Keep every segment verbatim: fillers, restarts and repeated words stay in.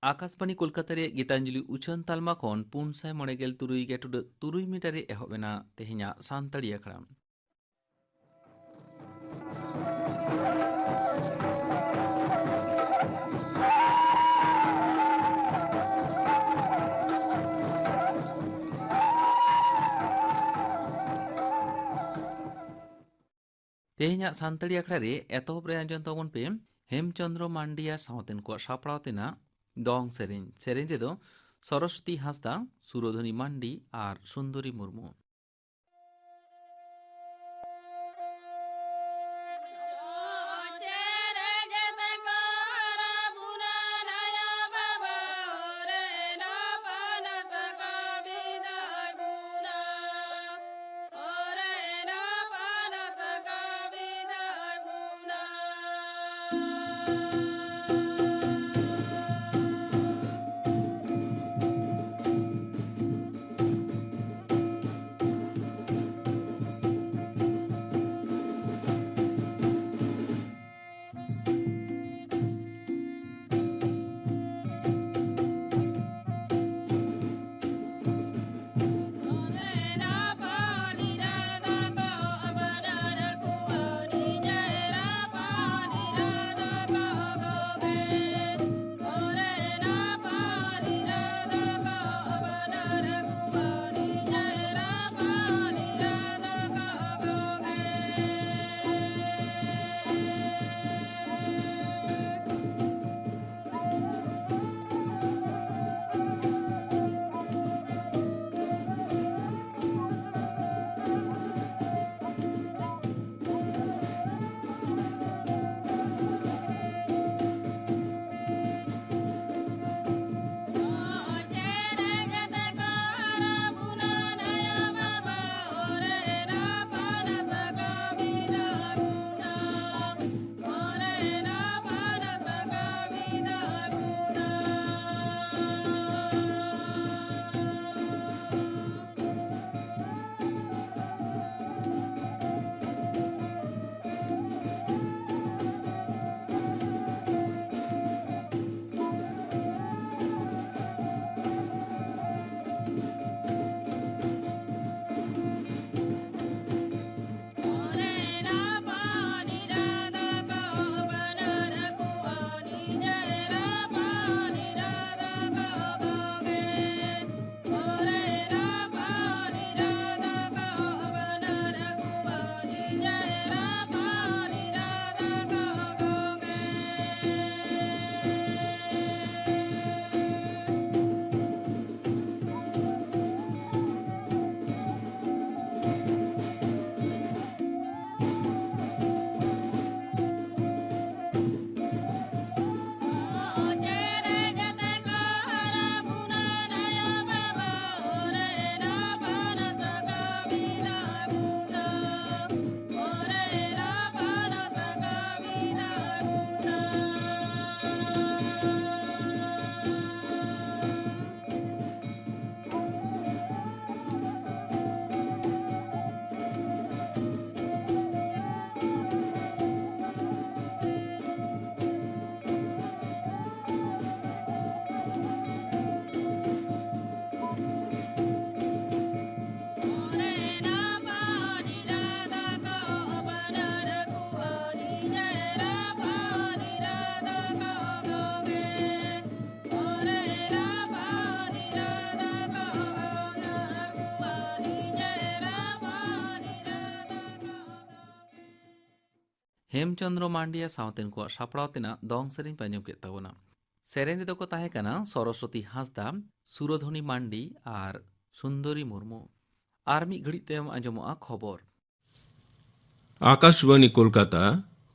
ᱟᱠᱟᱥᱵᱟᱬᱤ ᱠᱳᱞᱠᱟᱛᱟ ᱨᱮᱭᱟᱜ ᱜᱤᱛᱟᱧᱡᱚᱞᱤ ᱩᱪᱷᱟᱹᱱ ᱛᱟᱞᱢᱟ ᱠᱷᱚᱱ ᱯᱩᱱ ᱥᱟᱭ ᱢᱚᱬᱮ ᱜᱮᱞ ᱛᱩᱨᱩᱭ ᱜᱮᱴᱩᱰᱟᱹᱜ ᱛᱩᱨᱩᱭ ᱢᱤᱴᱟᱨ ᱨᱮ ᱮᱦᱚᱵ ᱮᱱᱟ ᱛᱮᱦᱮᱧᱟᱜ ᱥᱟᱱᱛᱟᱲᱤ ᱟᱠᱷᱲᱟ᱾ ᱛᱮᱦᱮᱧᱟᱜ ᱥᱟᱱᱛᱟᱲᱤ ᱟᱠᱷᱲᱟ ᱨᱮ ᱮᱛᱚᱦᱚᱵ ᱨᱮ ᱟᱸᱡᱚᱢ ᱛᱟᱵᱚᱱ ᱯᱮ ᱦᱮᱢᱪᱚᱸᱫᱽᱨᱚ ᱢᱟᱱᱰᱤ ᱟᱨ ᱥᱟᱶᱛᱮᱱ ᱠᱚᱣᱟᱜ ᱥᱟᱯᱲᱟᱣ ᱛᱮᱱᱟᱜ ᱫᱚᱝ ᱥᱮᱨᱮᱧ᱾ ᱥᱮᱨᱮᱧ ᱨᱮᱫᱚ ᱥᱚᱨᱚᱥᱚᱛᱤ ᱦᱟᱸᱥᱫᱟ, ᱥᱩᱨᱚᱫᱷᱚᱱᱤ ᱢᱟᱱᱰᱤ ᱟᱨ ᱥᱩᱱᱫᱚᱨᱤ ᱢᱩᱨᱢᱩ᱾ ᱦᱮᱢᱪᱚᱸᱫᱽᱨᱚ ᱢᱟᱱᱰᱤᱭᱟ ᱥᱟᱶᱛᱮᱱ ᱠᱚᱣᱟᱜ ᱥᱟᱯᱲᱟᱣ ᱛᱮᱱᱟᱜ ᱫᱚᱝ ᱥᱮᱨᱮᱧ ᱯᱮ ᱟᱸᱡᱚᱢ ᱠᱮᱫ ᱛᱟᱵᱚᱱᱟ᱾ ᱥᱮᱨᱮᱧ ᱨᱮᱫᱚ ᱠᱚ ᱛᱟᱦᱮᱸ ᱠᱟᱱᱟ ᱥᱚᱨᱚᱥᱚᱛᱤ ᱦᱟᱸᱥᱫᱟ, ᱥᱩᱨᱚᱫᱷᱚᱱᱤ ᱢᱟᱱᱰᱤ ᱟᱨ ᱥᱩᱱᱫᱚᱨᱤ ᱢᱩᱨᱢᱩ᱾ ᱟᱨ ᱢᱤᱫ ᱜᱷᱟᱹᱲᱤᱡ ᱛᱟᱭᱚᱢ ᱟᱸᱡᱚᱢᱚᱜᱼᱟ ᱠᱷᱚᱵᱚᱨ᱾ ᱟᱠᱟᱥᱵᱟᱬᱤ ᱠᱳᱞᱠᱟᱛᱟ,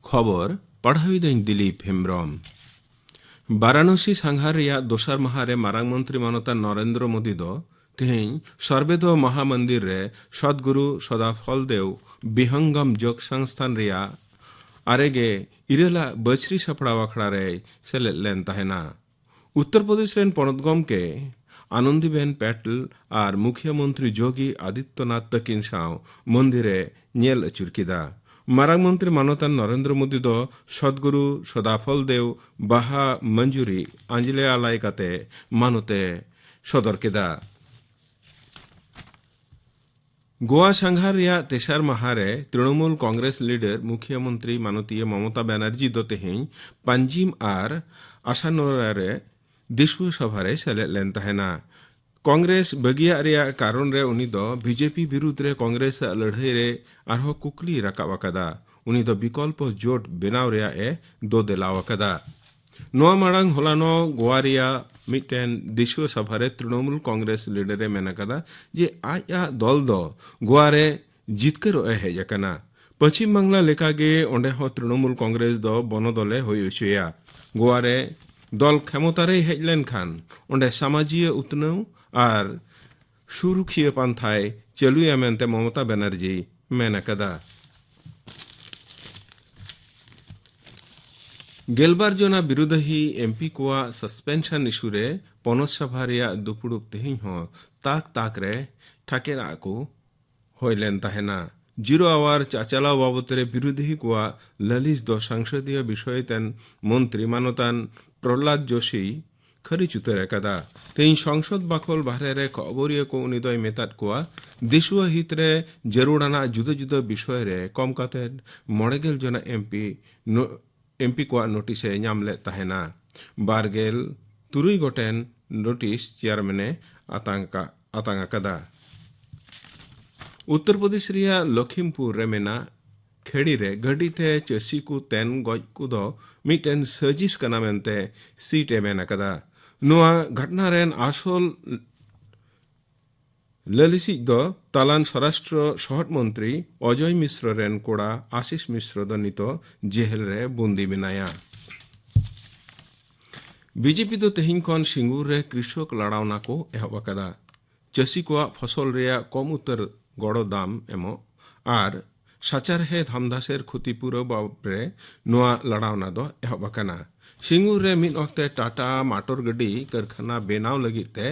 ᱠᱷᱚᱵᱚᱨ ᱯᱟᱲᱦᱟᱣᱤᱫᱟᱹᱧ ᱫᱤᱞᱤᱯ ᱦᱮᱢᱵᱨᱚᱢ᱾ ᱵᱟᱨᱟᱱᱚᱥᱤ ᱥᱟᱸᱜᱷᱟᱨ ᱨᱮᱭᱟᱜ ᱫᱚᱥᱟᱨ ᱢᱟᱦᱟ ᱨᱮ ᱢᱟᱨᱟᱝ ᱢᱚᱱᱛᱨᱤ ᱢᱟᱱᱚᱛᱟᱱ ᱱᱚᱨᱮᱱᱫᱨᱚ ᱢᱳᱫᱤ ᱫᱚ ᱛᱮᱦᱮᱧ ᱥᱚᱨᱵᱮᱫᱚ ᱢᱟᱦᱟ ᱢᱚᱱᱫᱤᱨ ᱨᱮ ᱥᱚᱫᱽᱜᱩᱨᱩ ᱥᱚᱫᱟᱯᱷᱚᱞ ᱫᱮᱣ ᱵᱤᱦᱚᱝᱜᱚᱢ ᱡᱳᱜᱽ ᱥᱚᱝᱥᱛᱷᱟᱱ ᱨᱮᱭᱟᱜ ᱟᱨᱮ ᱜᱮ ᱤᱨᱟᱹᱞᱟᱜ ᱵᱟᱹᱪᱷᱨᱤ ᱥᱟᱯᱲᱟᱣ ᱟᱠᱷᱲᱟ ᱨᱮᱭ ᱥᱮᱞᱮᱫ ᱞᱮᱱ ᱛᱟᱦᱮᱱᱟ᱾ ᱩᱛᱛᱚᱨ ᱯᱨᱚᱫᱮᱥ ᱨᱮᱱ ᱯᱚᱱᱚᱛ ᱜᱚᱢᱠᱮ ᱟᱱᱚᱱᱫᱤᱵᱮᱱ ᱯᱮᱴᱮᱞ ᱟᱨ ᱢᱩᱠᱷᱭᱟᱹ ᱢᱚᱱᱛᱨᱤ ᱡᱳᱜᱤ ᱟᱫᱤᱛᱭᱚᱱᱟᱛᱷ ᱛᱟᱹᱠᱤᱱ ᱥᱟᱶ ᱢᱚᱱᱫᱤᱨ ᱮ ᱧᱮᱞ ᱟᱹᱪᱩᱨ ᱠᱮᱫᱟ᱾ ᱢᱟᱨᱟᱝ ᱢᱚᱱᱛᱨᱤ ᱢᱟᱱᱚᱛᱟᱱ ᱱᱚᱨᱮᱱᱫᱨᱚ ᱢᱳᱫᱤ ᱫᱚ ᱥᱚᱫᱽᱜᱩᱨᱩ ᱥᱚᱫᱟᱯᱷᱚᱞ ᱫᱮᱣ ᱵᱟᱦᱟ ᱢᱚᱧᱡᱩᱨᱤ ᱟᱸᱡᱽᱞᱮ ᱟᱞᱟᱭ ᱠᱟᱛᱮ ᱢᱟᱱᱚᱛ ᱮ ᱥᱚᱫᱚᱨ ᱠᱮᱫᱟ᱾ ᱜᱳᱣᱟ ᱥᱟᱸᱜᱷᱟᱨ ᱨᱮᱭᱟᱜ ᱛᱮᱥᱟᱨ ᱢᱟᱦᱟ ᱨᱮ ᱛᱨᱤᱱᱚᱢᱩᱞ ᱠᱚᱝᱜᱨᱮᱥ ᱞᱤᱰᱟᱨ ᱢᱩᱠᱷᱭᱟᱹ ᱢᱚᱱᱛᱨᱤ ᱢᱟᱱᱚᱛᱤᱭᱟᱹ ᱢᱚᱢᱚᱛᱟ ᱵᱟᱱᱟᱨᱡᱤ ᱫᱚ ᱛᱮᱦᱮᱧ ᱯᱟᱧᱡᱤᱢ ᱟᱨ ᱟᱥᱟᱱᱳᱨᱟ ᱨᱮ ᱫᱤᱥᱩᱣᱟᱹ ᱥᱚᱵᱷᱟ ᱨᱮᱭ ᱥᱮᱞᱮᱫ ᱞᱮᱱ ᱛᱟᱦᱮᱱᱟ᱾ ᱠᱚᱝᱜᱨᱮᱥ ᱵᱟᱹᱜᱤᱭᱟᱜ ᱨᱮᱭᱟᱜ ᱠᱟᱨᱚᱱ ᱨᱮ ᱩᱱᱤ ᱫᱚ ᱵᱤᱡᱮᱯᱤ ᱵᱤᱨᱩᱫᱽ ᱨᱮ ᱠᱚᱝᱜᱨᱮᱥ ᱟᱜ ᱞᱟᱹᱲᱦᱟᱹᱭ ᱨᱮ ᱟᱨᱦᱚᱸ ᱠᱩᱠᱞᱤᱭ ᱨᱟᱠᱟᱵ ᱟᱠᱟᱫᱟ᱾ ᱩᱱᱤ ᱫᱚ ᱵᱤᱠᱚᱞᱯᱚ ᱡᱳᱴ ᱵᱮᱱᱟᱣ ᱨᱮᱭᱟᱜ ᱮ ᱫᱚᱫᱮᱞᱟᱣ ᱟᱠᱟᱫᱟ᱾ ᱱᱚᱣᱟ ᱢᱟᱲᱟᱝ ᱦᱚᱞᱟᱱᱚᱜ ᱜᱳᱣᱟ ᱨᱮᱭᱟᱜ ᱢᱤᱫᱴᱮᱱ ᱫᱤᱥᱩᱣᱟᱹ ᱥᱚᱵᱷᱟ ᱨᱮ ᱛᱨᱤᱱᱚᱢᱩᱞ ᱠᱚᱝᱜᱨᱮᱥ ᱞᱤᱰᱟᱨ ᱮ ᱢᱮᱱ ᱟᱠᱟᱫᱟ ᱡᱮ ᱟᱡ ᱟᱜ ᱫᱚᱞ ᱫᱚ ᱜᱳᱣᱟ ᱨᱮ ᱡᱤᱛᱠᱟᱹᱨᱚᱜ ᱮ ᱦᱮᱡ ᱟᱠᱟᱱᱟ᱾ ᱯᱚᱪᱷᱤᱢ ᱵᱟᱝᱞᱟ ᱞᱮᱠᱟᱜᱮ ᱚᱸᱰᱮ ᱦᱚᱸ ᱛᱨᱤᱱᱚᱢᱩᱞ ᱠᱚᱝᱜᱨᱮᱥ ᱫᱚ ᱵᱚᱱᱚᱫᱚᱞ ᱮ ᱦᱩᱭ ᱦᱚᱪᱚᱭᱟ᱾ ᱜᱳᱣᱟ ᱨᱮ ᱫᱚᱞ ᱠᱷᱮᱢᱚᱛᱟ ᱨᱮᱭ ᱦᱮᱡ ᱞᱮᱱᱠᱷᱟᱱ ᱚᱸᱰᱮ ᱥᱟᱢᱟᱡᱤᱭᱟᱹ ᱩᱛᱱᱟᱹᱣ ᱟᱨ ᱥᱩᱨᱩᱠᱷᱤᱭᱟᱹ ᱯᱟᱱᱛᱷᱟᱭ ᱪᱟᱹᱞᱩᱭᱟ ᱢᱮᱱᱛᱮ ᱢᱚᱢᱚᱛᱟ ᱵᱟᱱᱟᱨᱡᱤ ᱢᱮᱱ ᱟᱠᱟᱫᱟ᱾ ᱜᱮᱞᱵᱟᱨ ᱡᱚᱱᱟ ᱵᱤᱨᱩᱫᱷᱟᱦᱤ ᱮᱢᱯᱤ ᱠᱚᱣᱟᱜ ᱥᱟᱥᱯᱮᱱᱥᱚᱱ ᱤᱥᱩ ᱨᱮ ᱯᱚᱱᱚᱛ ᱥᱚᱵᱷᱟ ᱨᱮᱭᱟᱜ ᱫᱩᱯᱩᱲᱩᱵ ᱛᱮᱦᱮᱧ ᱦᱚᱸ ᱛᱟᱠ ᱛᱟᱠ ᱨᱮ ᱴᱷᱟᱠᱮᱨᱟᱜ ᱠᱚ ᱦᱩᱭ ᱞᱮᱱ ᱛᱟᱦᱮᱱᱟ᱾ ᱡᱤᱨᱳ ᱟᱣᱟᱨ ᱪᱟᱪᱟᱞᱟᱣ ᱵᱟᱵᱚᱛ ᱨᱮ ᱵᱤᱨᱩᱫᱷᱤ ᱠᱚᱣᱟᱜ ᱞᱟᱹᱞᱤᱥ ᱫᱚ ᱥᱚᱝᱥᱚᱫᱤᱭᱟᱹ ᱵᱤᱥᱚᱭ ᱛᱮᱱ ᱢᱚᱱᱛᱨᱤ ᱢᱟᱱᱚᱛᱟᱱ ᱯᱨᱚᱦᱞᱟᱫ ᱡᱳᱥᱤ ᱠᱷᱟᱹᱨᱤᱡ ᱩᱛᱟᱹᱨ ᱟᱠᱟᱫᱟ᱾ ᱛᱮᱦᱮᱧ ᱥᱚᱝᱥᱚᱫ ᱵᱟᱠᱷᱳᱞ ᱵᱟᱦᱨᱮ ᱨᱮ ᱠᱷᱚᱵᱚᱨᱤᱭᱟᱹ ᱠᱚ ᱩᱱᱤ ᱫᱚᱭ ᱢᱮᱛᱟᱫ ᱠᱚᱣᱟ, ᱫᱤᱥᱩᱣᱟᱹ ᱦᱤᱛ ᱨᱮ ᱡᱟᱹᱨᱩᱲᱟᱱᱟᱜ ᱡᱩᱫᱟᱹ ᱡᱩᱫᱟᱹ ᱵᱤᱥᱚᱭ ᱨᱮ ᱠᱚᱢ ᱠᱟᱛᱮ ᱢᱚᱬᱮ ᱜᱮᱞ ᱡᱚᱱᱟ ᱮᱢᱯᱤ ᱱᱚ-, ᱮᱢᱯᱤ ᱠᱚᱣᱟᱜ ᱱᱳᱴᱤᱥ ᱮ ᱧᱟᱢ ᱞᱮᱫ ᱛᱟᱦᱮᱱᱟ᱾ ᱵᱟᱨ ᱜᱮᱞ ᱛᱩᱨᱩᱭ ᱜᱚᱴᱮᱱ ᱱᱳᱴᱤᱥ ᱪᱮᱭᱟᱨᱢᱮᱱ ᱮ ᱟᱛᱟᱝ ᱠᱟ-, ᱟᱛᱟᱝ ᱟᱠᱟᱫᱟ᱾ ᱩᱛᱛᱚᱨ ᱯᱨᱚᱫᱮᱥ ᱨᱮᱭᱟᱜ ᱞᱚᱠᱷᱤᱢᱯᱩᱨ ᱨᱮ ᱢᱮᱱᱟᱜ ᱠᱷᱮᱲᱤ ᱨᱮ ᱜᱟᱹᱰᱤ ᱛᱮ ᱪᱟᱹᱥᱤ ᱠᱚ ᱛᱮᱱ ᱜᱚᱡ ᱠᱚᱫᱚ ᱢᱤᱫᱴᱮᱱ ᱥᱟᱹᱡᱤᱥ ᱠᱟᱱᱟ ᱢᱮᱱᱛᱮ ᱥᱤᱴ ᱮ ᱢᱮᱱ ᱟᱠᱟᱫᱟ᱾ ᱱᱚᱣᱟ ᱜᱷᱚᱴᱱᱟ ᱨᱮᱱ ᱟᱥᱚᱞ ᱞᱟᱹᱞᱤᱥᱤᱡ ᱫᱚ ᱛᱟᱞᱟᱱ ᱥᱚᱨᱟᱥᱴᱨᱚ ᱥᱚᱦᱚᱫ ᱢᱚᱱᱛᱨᱤ ᱚᱡᱚᱭ ᱢᱤᱥᱨᱚ ᱨᱮᱱ ᱠᱚᱲᱟ ᱟᱥᱤᱥ ᱢᱤᱥᱨᱚ ᱫᱚ ᱱᱤᱛᱚᱜ ᱡᱮᱦᱮᱞ ᱨᱮ ᱵᱚᱱᱫᱤ ᱢᱮᱱᱟᱭᱟ᱾ ᱵᱤᱡᱮᱯᱤ ᱫᱚ ᱛᱮᱦᱮᱧ ᱠᱷᱚᱱ ᱥᱤᱝᱜᱩᱨ ᱨᱮ ᱠᱨᱤᱥᱚᱠ ᱞᱟᱲᱟᱣᱱᱟ ᱠᱚ ᱮᱦᱚᱵ ᱟᱠᱟᱫᱟ᱾ ᱪᱟᱹᱥᱤ ᱠᱚᱣᱟᱜ ᱯᱷᱚᱥᱚᱞ ᱨᱮᱭᱟᱜ ᱠᱚᱢ ᱩᱛᱟᱹᱨ ᱜᱚᱲᱚ ᱫᱟᱢ ᱮᱢᱚᱜ ᱟᱨ ᱥᱟᱪᱟᱨᱦᱮᱫ ᱦᱟᱢᱫᱟᱥᱮᱨ ᱠᱷᱚᱛᱤᱯᱩᱨᱟᱹᱣ ᱵᱟᱵᱚᱫ ᱨᱮ ᱱᱚᱣᱟ ᱞᱟᱲᱟᱣᱱᱟ ᱫᱚ ᱮᱦᱚᱵ ᱟᱠᱟᱱᱟ᱾ ᱥᱤᱝᱜᱩᱨ ᱨᱮ ᱢᱤᱫ ᱚᱠᱛᱮ ᱴᱟᱴᱟ ᱢᱟᱴᱚᱨ ᱜᱟᱹᱰᱤ ᱠᱟᱹᱨᱠᱷᱟᱱᱟ ᱵᱮᱱᱟᱣ ᱞᱟᱹᱜᱤᱫ ᱛᱮ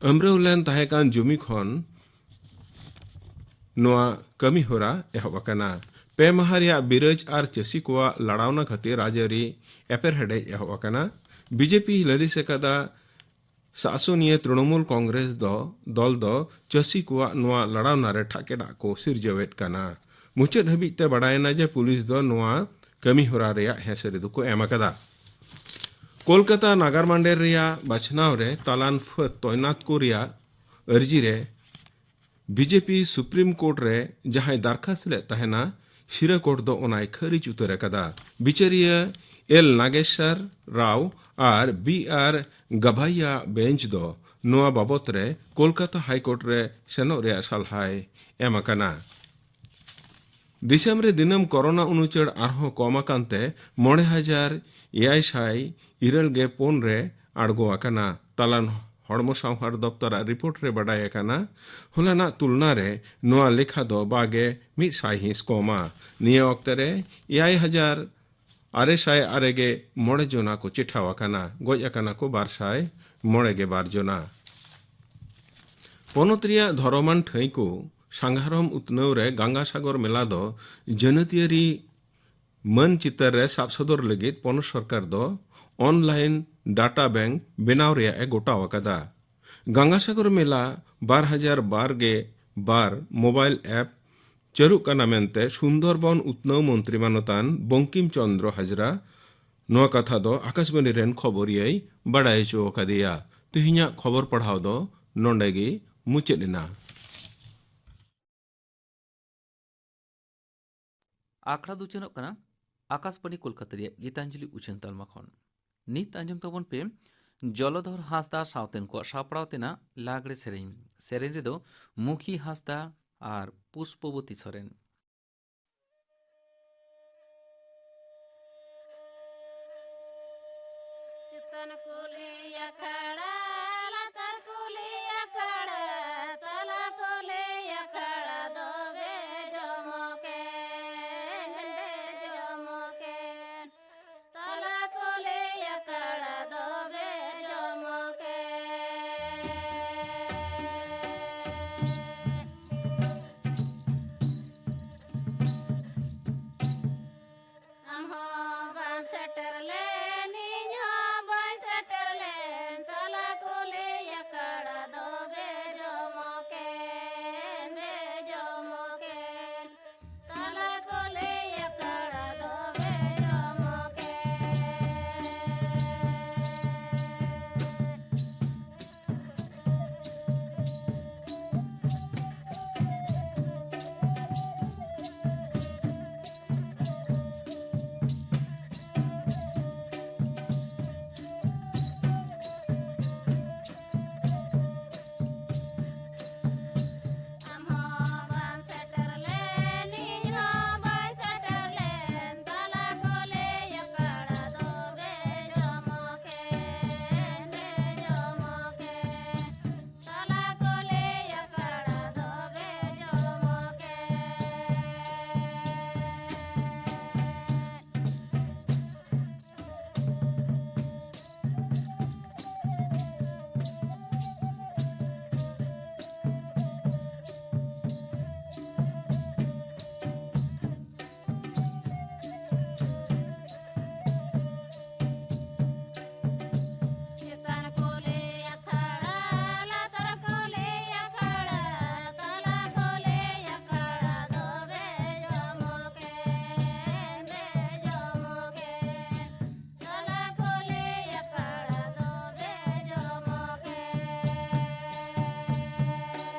ᱟᱹᱢᱨᱟᱹᱣ ᱞᱮᱱ ᱛᱟᱦᱮᱸ ᱠᱟᱱ ᱡᱩᱢᱤ ᱠᱷᱚᱱ ᱱᱚᱣᱟ ᱠᱟᱹᱢᱤ ᱦᱚᱨᱟ ᱮᱦᱚᱵ ᱟᱠᱟᱱᱟ᱾ ᱯᱮ ᱢᱟᱦᱟ ᱨᱮᱭᱟᱜ ᱵᱤᱨᱟᱹᱡᱽ ᱟᱨ ᱪᱟᱹᱥᱤ ᱠᱚᱣᱟᱜ ᱞᱟᱲᱟᱣᱱᱟ ᱠᱷᱟᱹᱛᱤᱨ ᱨᱟᱡᱽᱟᱹᱨᱤ ᱮᱯᱮᱨᱦᱮᱰᱮᱡ ᱮᱦᱚᱵ ᱟᱠᱟᱱᱟ᱾ ᱵᱤᱡᱮᱯᱤ ᱞᱟᱹᱞᱤᱥ ᱟᱠᱟᱫᱟ, ᱥᱟᱥᱚᱱᱤᱭᱟᱹ ᱛᱨᱤᱱᱚᱢᱩᱞ ᱠᱚᱝᱜᱨᱮᱥ ᱫᱚ, ᱫᱚᱞ ᱫᱚ ᱪᱟᱹᱥᱤ ᱠᱚᱣᱟᱜ ᱱᱚᱣᱟ ᱞᱟᱲᱟᱣᱱᱟ ᱨᱮ ᱴᱷᱟᱠᱮᱫᱟᱜ ᱠᱚ ᱥᱤᱨᱡᱟᱹᱣᱮᱫ ᱠᱟᱱᱟ᱾ ᱢᱩᱪᱟᱹᱫ ᱦᱟᱹᱵᱤᱡ ᱛᱮ ᱵᱟᱰᱟᱭᱮᱱᱟ ᱡᱮ ᱯᱩᱞᱤᱥ ᱫᱚ ᱱᱚᱣᱟ ᱠᱟᱹᱢᱤ ᱦᱚᱨᱟ ᱨᱮᱭᱟᱜ ᱦᱮᱸᱥᱮᱨᱤ ᱫᱚᱠᱚ ᱮᱢ ᱟᱠᱟᱫᱟ᱾ ᱠᱳᱞᱠᱟᱛᱟ ᱱᱟᱜᱟᱨ ᱢᱟᱱᱰᱮᱨ ᱨᱮᱭᱟᱜ ᱵᱟᱪᱷᱱᱟᱣ ᱨᱮ ᱛᱟᱞᱟᱱ ᱯᱷᱟᱹᱫ ᱛᱚᱭᱱᱟᱛ ᱠᱚ ᱨᱮᱭᱟᱜ ᱟᱹᱨᱡᱤ ᱨᱮ ᱵᱤᱡᱮᱯᱤ ᱥᱩᱯᱨᱤᱢ ᱠᱳᱨᱴ ᱨᱮ ᱡᱟᱦᱟᱸᱭ ᱫᱟᱨᱠᱷᱟᱥ ᱞᱮᱫ ᱛᱟᱦᱮᱱᱟ, ᱥᱤᱨᱟᱹ ᱠᱳᱨᱴ ᱫᱚ ᱚᱱᱟᱭ ᱠᱷᱟᱹᱨᱤᱡ ᱩᱛᱟᱹᱨ ᱟᱠᱟᱫᱟ᱾ ᱵᱤᱪᱟᱹᱨᱤᱭᱟᱹ ᱮᱞ ᱱᱟᱜᱮᱥᱚᱨ ᱨᱟᱣ ᱟᱨ ᱵᱤ ᱟᱨ ᱜᱟᱵᱷᱟᱭᱭᱟ ᱵᱮᱧᱪ ᱫᱚ ᱱᱚᱣᱟ ᱵᱟᱵᱚᱛ ᱨᱮ ᱠᱳᱞᱠᱟᱛᱟ ᱦᱟᱭ ᱠᱳᱨᱴ ᱨᱮ ᱥᱮᱱᱚᱜ ᱨᱮᱭᱟᱜ ᱥᱟᱞᱦᱟᱭ ᱮᱢ ᱟᱠᱟᱱᱟ᱾ ᱫᱤᱥᱚᱢ ᱨᱮ ᱫᱤᱱᱟᱹᱢ ᱠᱳᱨᱳᱱᱟ ᱩᱱᱩᱪᱟᱹᱲ ᱟᱨᱦᱚᱸ ᱠᱚᱢ ᱟᱠᱟᱱ ᱛᱮ ᱢᱚᱬᱮ ᱦᱟᱡᱟᱨ ᱮᱭᱟᱭ ᱥᱟᱭ ᱤᱨᱟᱹᱞ ᱜᱮ ᱯᱩᱱ ᱨᱮ ᱟᱬᱜᱚ ᱟᱠᱟᱱᱟ᱾ ᱛᱟᱞᱟᱱ ᱦᱚᱲᱢᱚ ᱥᱟᱶᱦᱟᱨ ᱫᱚᱯᱛᱚᱨᱟᱜ ᱨᱤᱯᱳᱨᱴ ᱨᱮ ᱵᱟᱰᱟᱭ ᱟᱠᱟᱱᱟ, ᱦᱚᱞᱟᱱᱟᱜ ᱛᱩᱞᱱᱟ ᱨᱮ ᱱᱚᱣᱟ ᱞᱮᱠᱷᱟ ᱫᱚ ᱵᱟᱜᱮ ᱢᱤᱫ ᱥᱟᱭ ᱦᱤᱸᱥ ᱠᱚᱢᱟ᱾ ᱱᱤᱭᱟᱹ ᱚᱠᱛᱮ ᱨᱮ ᱮᱭᱟᱭ ᱦᱟᱡᱟᱨ ᱟᱨᱮ ᱥᱟᱭ ᱟᱨᱮ ᱜᱮ ᱢᱚᱬᱮ ᱡᱚᱱᱟ ᱠᱚ ᱪᱮᱴᱷᱟᱣ ᱟᱠᱟᱱᱟ, ᱜᱚᱡ ᱟᱠᱟᱱᱟ ᱠᱚ ᱵᱟᱨ ᱥᱟᱭ ᱢᱚᱬᱮ ᱜᱮ ᱵᱟᱨ ᱡᱚᱱᱟ᱾ ᱯᱚᱱᱚᱛ ᱨᱮᱭᱟᱜ ᱫᱷᱚᱨᱚᱢᱟᱱ ᱴᱷᱟᱹᱭ ᱠᱚ ᱥᱟᱸᱜᱷᱟᱨᱚᱢ ᱩᱛᱱᱟᱹᱣ ᱨᱮ ᱜᱟᱝᱜᱟ ᱥᱟᱜᱚᱨ ᱢᱮᱞᱟ ᱫᱚ ᱡᱟᱹᱱᱟᱹᱛᱤᱭᱟᱹᱨᱤ ᱢᱟᱹᱱ ᱪᱤᱛᱟᱹᱨ ᱨᱮ ᱥᱟᱵ ᱥᱚᱫᱚᱨ ᱞᱟᱹᱜᱤᱫ ᱯᱚᱱᱚᱛ ᱥᱚᱨᱠᱟᱨ ᱫᱚ ᱚᱱᱞᱟᱭᱤᱱ ᱰᱟᱴᱟ ᱵᱮᱝᱠ ᱵᱮᱱᱟᱣ ᱨᱮᱭᱟᱜ ᱮ ᱜᱚᱴᱟᱣ ᱟᱠᱟᱫᱟ᱾ ᱜᱟᱝᱜᱟ ᱥᱟᱜᱚᱨ ᱢᱮᱞᱟ ᱵᱟᱨ ᱦᱟᱡᱟᱨ ᱵᱟᱨ ᱜᱮ ᱵᱟᱨ ᱢᱳᱵᱟᱭᱤᱞ ᱮᱯ ᱪᱟᱹᱞᱩᱜ ᱠᱟᱱᱟ ᱢᱮᱱᱛᱮ ᱥᱩᱱᱫᱚᱨᱵᱚᱱ ᱩᱛᱱᱟᱹᱣ ᱢᱚᱱᱛᱨᱤ ᱢᱟᱱᱚᱛᱟᱱ ᱵᱚᱝᱠᱤᱢ ᱪᱚᱸᱫᱽᱨᱚ ᱦᱟᱡᱽᱨᱟ ᱱᱚᱣᱟ ᱠᱟᱛᱷᱟ ᱫᱚ ᱟᱠᱟᱥᱵᱟᱬᱤ ᱨᱮᱱ ᱠᱷᱚᱵᱚᱨᱤᱭᱟᱹᱭ ᱵᱟᱰᱟᱭ ᱦᱚᱪᱚ ᱟᱠᱟᱫᱮᱭᱟ᱾ ᱛᱮᱦᱮᱧᱟᱜ ᱠᱷᱚᱵᱚᱨ ᱯᱟᱲᱦᱟᱣ ᱫᱚ ᱱᱚᱰᱮ ᱜᱮ ᱢᱩᱪᱟᱹᱫ ᱮᱱᱟ᱾ ᱟᱠᱷᱲᱟ ᱫᱚ ᱩᱪᱷᱟᱹᱱᱚᱜ ᱠᱟᱱᱟ ᱟᱠᱟᱥᱵᱟᱬᱤ ᱠᱳᱞᱠᱟᱛᱟ ᱨᱮᱭᱟᱜ ᱜᱤᱛᱟᱧᱡᱚᱞᱤ ᱩᱪᱷᱟᱹᱱ ᱛᱟᱞᱢᱟ ᱠᱷᱚᱱ᱾ ᱱᱤᱛ ᱟᱸᱡᱚᱢ ᱛᱟᱵᱚᱱ ᱯᱮ ᱡᱚᱞᱚᱫᱷᱚᱨ ᱦᱟᱸᱥᱫᱟ ᱥᱟᱶᱛᱮᱱ ᱠᱚᱣᱟᱜ ᱥᱟᱯᱲᱟᱣ ᱛᱮᱱᱟᱜ ᱞᱟᱜᱽᱲᱮ ᱥᱮᱨᱮᱧ᱾ ᱥᱮᱨᱮᱧ ᱨᱮᱫᱚ ᱢᱩᱠᱷᱤ ᱦᱟᱸᱥᱫᱟ ᱟᱨ ᱯᱩᱥᱯᱚᱵᱚᱛᱤ ᱥᱚᱨᱮᱱ᱾ ᱪᱮᱛᱟᱱ ᱠᱩᱞᱦᱤ ᱟᱠᱷᱲᱟ, ᱞᱟᱛᱟᱨ ᱠᱩᱞᱦᱤ ᱟᱠᱷᱲᱟ, ᱛᱟᱞᱟ ᱠᱩᱞᱦᱤ ᱟᱠᱷᱲᱟ ᱫᱚ ᱵᱮᱡᱚᱢᱚᱠᱮᱱ, ᱵᱮᱡᱚᱢᱚᱠᱮᱱ᱾ ᱛᱟᱞᱟ ᱠᱩᱞᱦᱤ ᱟᱠᱷᱲᱟ ᱫᱚ ᱵᱮᱡᱚᱢᱚᱠᱮᱱ᱾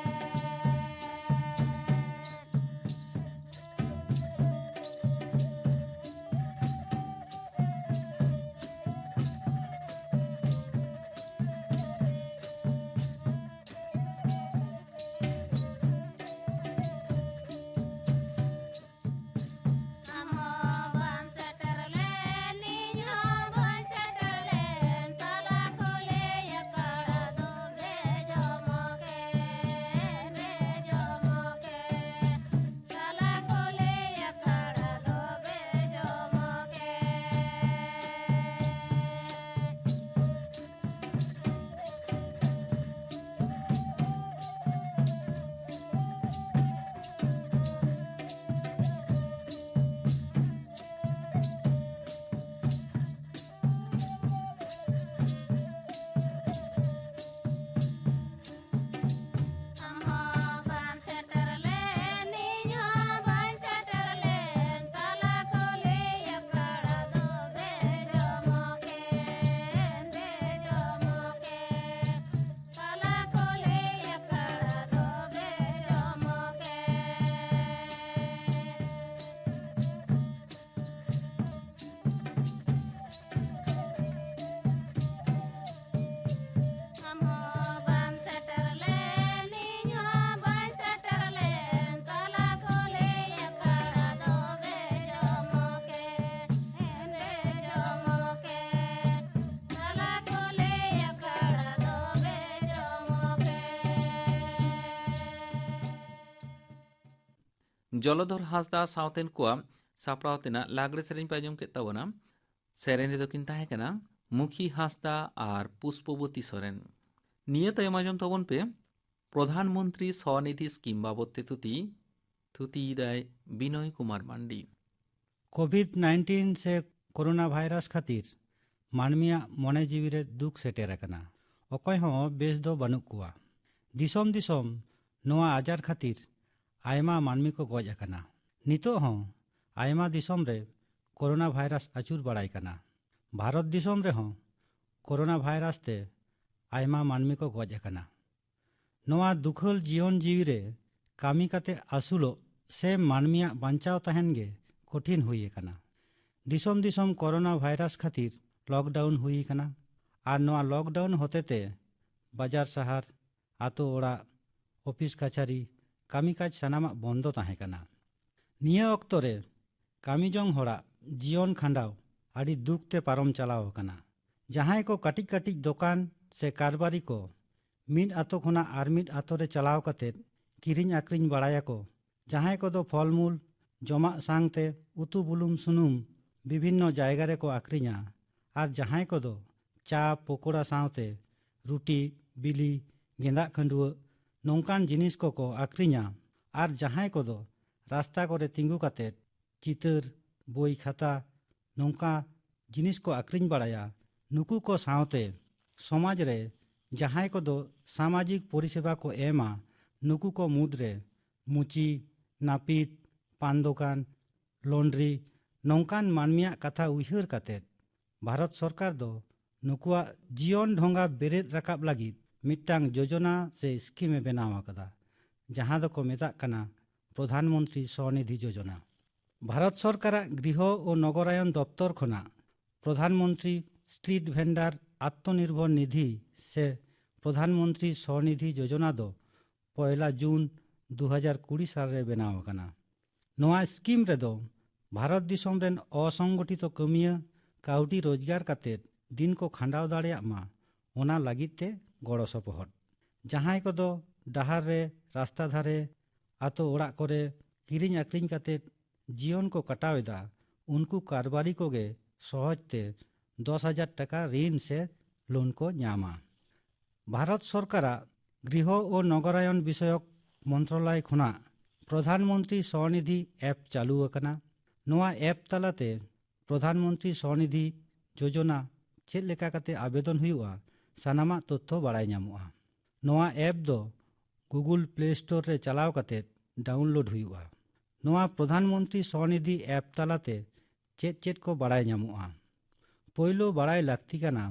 ᱡᱚᱞᱚᱫᱷᱚᱨ ᱦᱟᱸᱥᱫᱟ ᱥᱟᱶᱛᱮᱱ ᱠᱚᱣᱟᱜ ᱥᱟᱯᱲᱟᱣ ᱛᱮᱱᱟᱜ ᱞᱟᱜᱽᱲᱮ ᱥᱮᱨᱮᱧ ᱯᱮ ᱟᱸᱡᱚᱢ ᱠᱮᱫ ᱛᱟᱵᱚᱱᱟ᱾ ᱥᱮᱨᱮᱧ ᱨᱮᱫᱚ ᱠᱤᱱ ᱛᱟᱦᱮᱸ ᱠᱟᱱᱟ ᱢᱩᱠᱷᱤ ᱦᱟᱸᱥᱫᱟ ᱟᱨ ᱯᱩᱥᱯᱚᱵᱚᱛᱤ ᱥᱚᱨᱮᱱ᱾ ᱱᱤᱭᱟᱹ ᱛᱟᱭᱚᱢ ᱟᱸᱡᱚᱢ ᱛᱟᱵᱚᱱ ᱯᱮ ᱯᱨᱚᱫᱷᱟᱱ ᱢᱚᱱᱛᱨᱤ ᱥᱚᱱᱤᱫᱷᱤ ᱥᱠᱤᱢ ᱵᱟᱵᱚᱫ ᱛᱮ ᱛᱷᱩᱛᱤ᱾ ᱛᱷᱩᱛᱤᱭᱮᱫᱟᱭ ᱵᱤᱱᱚᱭ ᱠᱩᱢᱟᱨ ᱢᱟᱱᱰᱤ᱾ ᱠᱳᱵᱷᱤᱰ ᱱᱟᱭᱤᱱᱴᱤᱱ ᱥᱮ ᱠᱳᱨᱳᱱᱟ ᱵᱷᱟᱭᱨᱟᱥ ᱠᱷᱟᱹᱛᱤᱨ ᱢᱟᱹᱱᱢᱤᱭᱟᱜ ᱢᱚᱱᱮ ᱡᱤᱣᱤ ᱨᱮ ᱫᱩᱠ ᱥᱮᱴᱮᱨ ᱟᱠᱟᱱᱟ᱾ ᱚᱠᱚᱭ ᱦᱚᱸ ᱵᱮᱥ ᱫᱚ ᱵᱟᱹᱱᱩᱜ ᱠᱚᱣᱟ᱾ ᱫᱤᱥᱚᱢ ᱫᱤᱥᱚᱢ ᱱᱚᱣᱟ ᱟᱡᱟᱨ ᱠᱷᱟᱹᱛᱤᱨ ᱟᱭᱢᱟ ᱢᱟᱹᱱᱢᱤ ᱠᱚ ᱜᱚᱡ ᱟᱠᱟᱱᱟ᱾ ᱱᱤᱛᱚᱜ ᱦᱚᱸ ᱟᱭᱢᱟ ᱫᱤᱥᱚᱢ ᱨᱮ ᱠᱳᱨᱳᱱᱟ ᱵᱷᱟᱭᱨᱟᱥ ᱟᱹᱪᱩᱨ ᱵᱟᱲᱟᱭ ᱠᱟᱱᱟ᱾ ᱵᱷᱟᱨᱚᱛ ᱫᱤᱥᱚᱢ ᱨᱮᱦᱚᱸ ᱠᱳᱨᱳᱱᱟ ᱵᱷᱟᱭᱨᱟᱥ ᱛᱮ ᱟᱭᱢᱟ ᱢᱟᱹᱱᱢᱤ ᱠᱚ ᱜᱚᱡ ᱟᱠᱟᱱᱟ᱾ ᱱᱚᱣᱟ ᱫᱩᱠᱷᱟᱹᱞ ᱡᱤᱭᱚᱱ ᱡᱤᱣᱤ ᱨᱮ ᱠᱟᱹᱢᱤ ᱠᱟᱛᱮ ᱟᱹᱥᱩᱞᱚᱜ ᱥᱮ ᱢᱟᱹᱱᱢᱤᱭᱟᱜ ᱵᱟᱧᱪᱟᱣ ᱛᱟᱦᱮᱱ ᱜᱮ ᱠᱚᱴᱷᱤᱱ ᱦᱩᱭ ᱟᱠᱟᱱᱟ᱾ ᱫᱤᱥᱚᱢ ᱫᱤᱥᱚᱢ ᱠᱳᱨᱳᱱᱟ ᱵᱷᱟᱭᱨᱟᱥ ᱠᱷᱟᱹᱛᱤᱨ ᱞᱚᱠᱰᱟᱣᱩᱱ ᱦᱩᱭ ᱟᱠᱟᱱᱟ᱾ ᱟᱨ ᱱᱚᱣᱟ ᱞᱚᱠᱰᱟᱣᱩᱱ ᱦᱚᱛᱮᱛᱮ ᱵᱟᱡᱟᱨ ᱥᱟᱦᱟᱨ, ᱟᱛᱳ ᱚᱲᱟᱜ, ᱚᱯᱷᱤᱥ ᱠᱟᱪᱷᱟᱨᱤ, ᱠᱟᱹᱢᱤ ᱠᱟᱡᱽ ᱥᱟᱱᱟᱢᱟᱜ ᱵᱚᱱᱫᱚ ᱛᱟᱦᱮᱸ ᱠᱟᱱᱟ᱾ ᱱᱤᱭᱟᱹ ᱚᱠᱛᱚ ᱨᱮ ᱠᱟᱹᱢᱤ ᱡᱚᱝ ᱦᱚᱲᱟᱜ ᱡᱤᱭᱚᱱ ᱠᱷᱟᱸᱰᱟᱣ ᱟᱹᱰᱤ ᱫᱩᱠ ᱛᱮ ᱯᱟᱨᱚᱢ ᱪᱟᱞᱟᱣ ᱟᱠᱟᱱᱟ᱾ ᱡᱟᱦᱟᱸᱭ ᱠᱚ ᱠᱟᱹᱴᱤᱡ ᱠᱟᱹᱴᱤᱡ ᱫᱚᱠᱟᱱ ᱥᱮ ᱠᱟᱨᱵᱟᱨᱤ ᱠᱚ ᱢᱤᱫ ᱟᱛᱳ ᱠᱷᱚᱱᱟᱜ ᱟᱨ ᱢᱤᱫ ᱟᱛᱳ ᱨᱮ ᱪᱟᱞᱟᱣ ᱠᱟᱛᱮ ᱠᱤᱨᱤᱧ ᱟᱠᱷᱨᱤᱧ ᱵᱟᱲᱟᱭᱟᱠᱚ, ᱡᱟᱦᱟᱸᱭ ᱠᱚᱫᱚ ᱯᱷᱚᱞᱢᱩᱞ, ᱡᱚᱢᱟᱜ ᱥᱟᱶᱛᱮ ᱩᱛᱩ ᱵᱩᱞᱩᱝ ᱥᱩᱱᱩᱢ ᱵᱤᱵᱷᱤᱱᱱᱚ ᱡᱟᱭᱜᱟ ᱨᱮᱠᱚ ᱟᱠᱷᱨᱤᱧᱟ, ᱟᱨ ᱡᱟᱦᱟᱸᱭ ᱠᱚᱫᱚ ᱪᱟ, ᱯᱚᱠᱳᱲᱟ ᱥᱟᱶᱛᱮ ᱨᱩᱴᱤ, ᱵᱤᱞᱤ, ᱜᱮᱸᱫᱟᱜ ᱠᱷᱟᱹᱰᱩᱣᱟᱹᱜ ᱱᱚᱝᱠᱟᱱ ᱡᱤᱱᱤᱥ ᱠᱚᱠᱚ ᱟᱠᱷᱨᱤᱧᱟ, ᱟᱨ ᱡᱟᱦᱟᱸᱭ ᱠᱚᱫᱚ ᱨᱟᱥᱛᱟ ᱠᱚᱨᱮ ᱛᱤᱸᱜᱩ ᱠᱟᱛᱮ ᱪᱤᱛᱟᱹᱨ, ᱵᱳᱭ, ᱠᱷᱟᱛᱟ ᱱᱚᱝᱠᱟ ᱡᱤᱱᱤᱥ ᱠᱚ ᱟᱠᱷᱨᱤᱧ ᱵᱟᱲᱟᱭᱟ, ᱱᱩᱠᱩ ᱠᱚ ᱥᱟᱶᱛᱮ ᱥᱚᱢᱟᱡᱽ ᱨᱮ ᱡᱟᱦᱟᱸᱭ ᱠᱚᱫᱚ ᱥᱟᱢᱟᱡᱤᱠ ᱯᱚᱨᱤᱥᱮᱵᱟ ᱠᱚ ᱮᱢᱟ, ᱱᱩᱠᱩ ᱠᱚ ᱢᱩᱫᱽᱨᱮ ᱢᱩᱪᱤ, ᱱᱟᱹᱯᱤᱛ, ᱯᱟᱱ ᱫᱚᱠᱟᱱ, ᱞᱚᱱᱰᱨᱤ ᱱᱚᱝᱠᱟᱱ ᱢᱟᱹᱱᱢᱤᱭᱟᱜ ᱠᱟᱛᱷᱟ ᱩᱭᱦᱟᱹᱨ ᱠᱟᱛᱮ ᱵᱷᱟᱨᱚᱛ ᱥᱚᱨᱠᱟᱨ ᱫᱚ ᱱᱩᱠᱩᱣᱟᱜ ᱡᱤᱭᱚᱱ ᱰᱷᱚᱸᱜᱟ ᱵᱮᱨᱮᱫ ᱨᱟᱠᱟᱵ ᱞᱟᱹᱜᱤᱫ ᱢᱤᱫᱴᱟᱝ ᱡᱳᱡᱚᱱᱟ ᱥᱮ ᱥᱠᱤᱢ ᱮ ᱵᱮᱱᱟᱣ ᱟᱠᱟᱫᱟ, ᱡᱟᱦᱟᱸ ᱫᱚᱠᱚ ᱢᱮᱛᱟᱜ ᱠᱟᱱᱟ ᱯᱨᱚᱫᱷᱟᱱ ᱢᱚᱱᱛᱨᱤ ᱥᱚᱱᱤᱫᱷᱤ ᱡᱳᱡᱚᱱᱟ᱾ ᱵᱷᱟᱨᱚᱛ ᱥᱚᱨᱠᱟᱨᱟᱜ ᱜᱨᱤᱦᱚ ᱳ ᱱᱚᱜᱚᱨᱟᱭᱚᱱ ᱫᱚᱯᱛᱚᱨ ᱠᱷᱚᱱᱟᱜ ᱯᱨᱚᱫᱷᱟᱱ ᱢᱚᱱᱛᱨᱤ ᱥᱴᱨᱤᱴ ᱵᱷᱮᱱᱰᱟᱨ ᱟᱛᱢᱚᱱᱤᱨᱵᱷᱚᱨ ᱱᱤᱫᱷᱤ ᱥᱮ ᱯᱨᱚᱫᱷᱟᱱ ᱢᱚᱱᱛᱨᱤ ᱥᱚᱱᱤᱫᱷᱤ ᱡᱳᱡᱚᱱᱟ ᱫᱚ ᱯᱚᱭᱞᱟ ᱡᱩᱱ ᱫᱩ ᱦᱟᱡᱟᱨ ᱠᱩᱲᱤ ᱥᱟᱞ ᱨᱮ ᱵᱮᱱᱟᱣ ᱟᱠᱟᱱᱟ᱾ ᱱᱚᱣᱟ ᱥᱠᱤᱢ ᱨᱮᱫᱚ ᱵᱷᱟᱨᱚᱛ ᱫᱤᱥᱚᱢ ᱨᱮᱱ ᱚᱥᱚᱝᱜᱚᱴᱷᱤᱛᱚ ᱠᱟᱹᱢᱤᱭᱟᱹ ᱠᱟᱹᱣᱰᱤ ᱨᱳᱡᱽᱜᱟᱨ ᱠᱟᱛᱮ ᱫᱤᱱ ᱠᱚ ᱠᱷᱟᱸᱰᱟᱣ ᱫᱟᱲᱮᱭᱟᱜ ᱢᱟ, ᱚᱱᱟ ᱞᱟᱹᱜᱤᱫ ᱛᱮ ᱜᱚᱲᱚ ᱥᱚᱯᱚᱦᱚᱫ᱾ ᱡᱟᱦᱟᱸᱭ ᱠᱚᱫᱚ ᱰᱟᱦᱟᱨ ᱨᱮ, ᱨᱟᱥᱛᱟ ᱫᱷᱟᱨᱮ, ᱟᱛᱳ ᱚᱲᱟᱜ ᱠᱚᱨᱮ, ᱠᱤᱨᱤᱧ ᱟᱹᱠᱷᱨᱤᱧ ᱠᱟᱛᱮ ᱡᱤᱭᱚᱱ ᱠᱚ ᱠᱟᱴᱟᱣ ᱮᱫᱟ, ᱩᱱᱠᱩ ᱠᱟᱨᱵᱟᱨᱤ ᱠᱚᱜᱮ ᱥᱚᱦᱚᱡ ᱛᱮ ᱫᱚᱥ ᱦᱟᱡᱟᱨ ᱴᱟᱠᱟ ᱨᱤᱱ ᱥᱮ ᱞᱳᱱ ᱠᱚ ᱧᱟᱢᱟ᱾ ᱵᱷᱟᱨᱚᱛ ᱥᱚᱨᱠᱟᱨᱟᱜ ᱜᱨᱤᱦᱚ ᱳ ᱱᱚᱜᱚᱨᱟᱭᱚᱱ ᱵᱤᱥᱚᱭᱚᱠ ᱢᱚᱱᱛᱨᱚᱱᱟᱞᱚᱭ ᱠᱷᱚᱱᱟᱜ ᱯᱨᱚᱫᱷᱟᱱ ᱢᱚᱱᱛᱨᱤ ᱥᱚᱱᱤᱫᱷᱤ ᱮᱯ ᱪᱟᱹᱞᱩ ᱟᱠᱟᱱᱟ᱾ ᱱᱚᱣᱟ ᱮᱯ ᱛᱟᱞᱟᱛᱮ ᱯᱨᱚᱫᱷᱟᱱ ᱢᱚᱱᱛᱨᱤ ᱥᱚᱱᱤᱫᱷᱤ ᱡᱳᱡᱚᱱᱟ ᱪᱮᱫ ᱞᱮᱠᱟ ᱠᱟᱛᱮ ᱟᱵᱮᱫᱚᱱ ᱦᱩᱭᱩᱜᱼᱟ, ᱥᱟᱱᱟᱢᱟᱜ ᱛᱚᱛᱛᱷᱚ ᱵᱟᱲᱟᱭ ᱧᱟᱢᱚᱜᱼᱟ᱾ ᱱᱚᱣᱟ ᱮᱯ ᱫᱚ Google Play Store ᱨᱮ ᱪᱟᱞᱟᱣ ᱠᱟᱛᱮ ᱰᱟᱣᱩᱱᱞᱳᱰ ᱦᱩᱭᱩᱜᱼᱟ᱾ ᱱᱚᱣᱟ ᱯᱨᱚᱫᱷᱟᱱ ᱢᱚᱱᱛᱨᱤ ᱥᱚᱱᱤᱫᱷᱤ ᱮᱯ ᱛᱟᱞᱟᱛᱮ ᱪᱮᱫ ᱪᱮᱫ ᱠᱚ ᱵᱟᱲᱟᱭ ᱧᱟᱢᱚᱜᱼᱟ? ᱯᱳᱭᱞᱳ ᱵᱟᱲᱟᱭ ᱞᱟᱹᱠᱛᱤ ᱠᱟᱱᱟ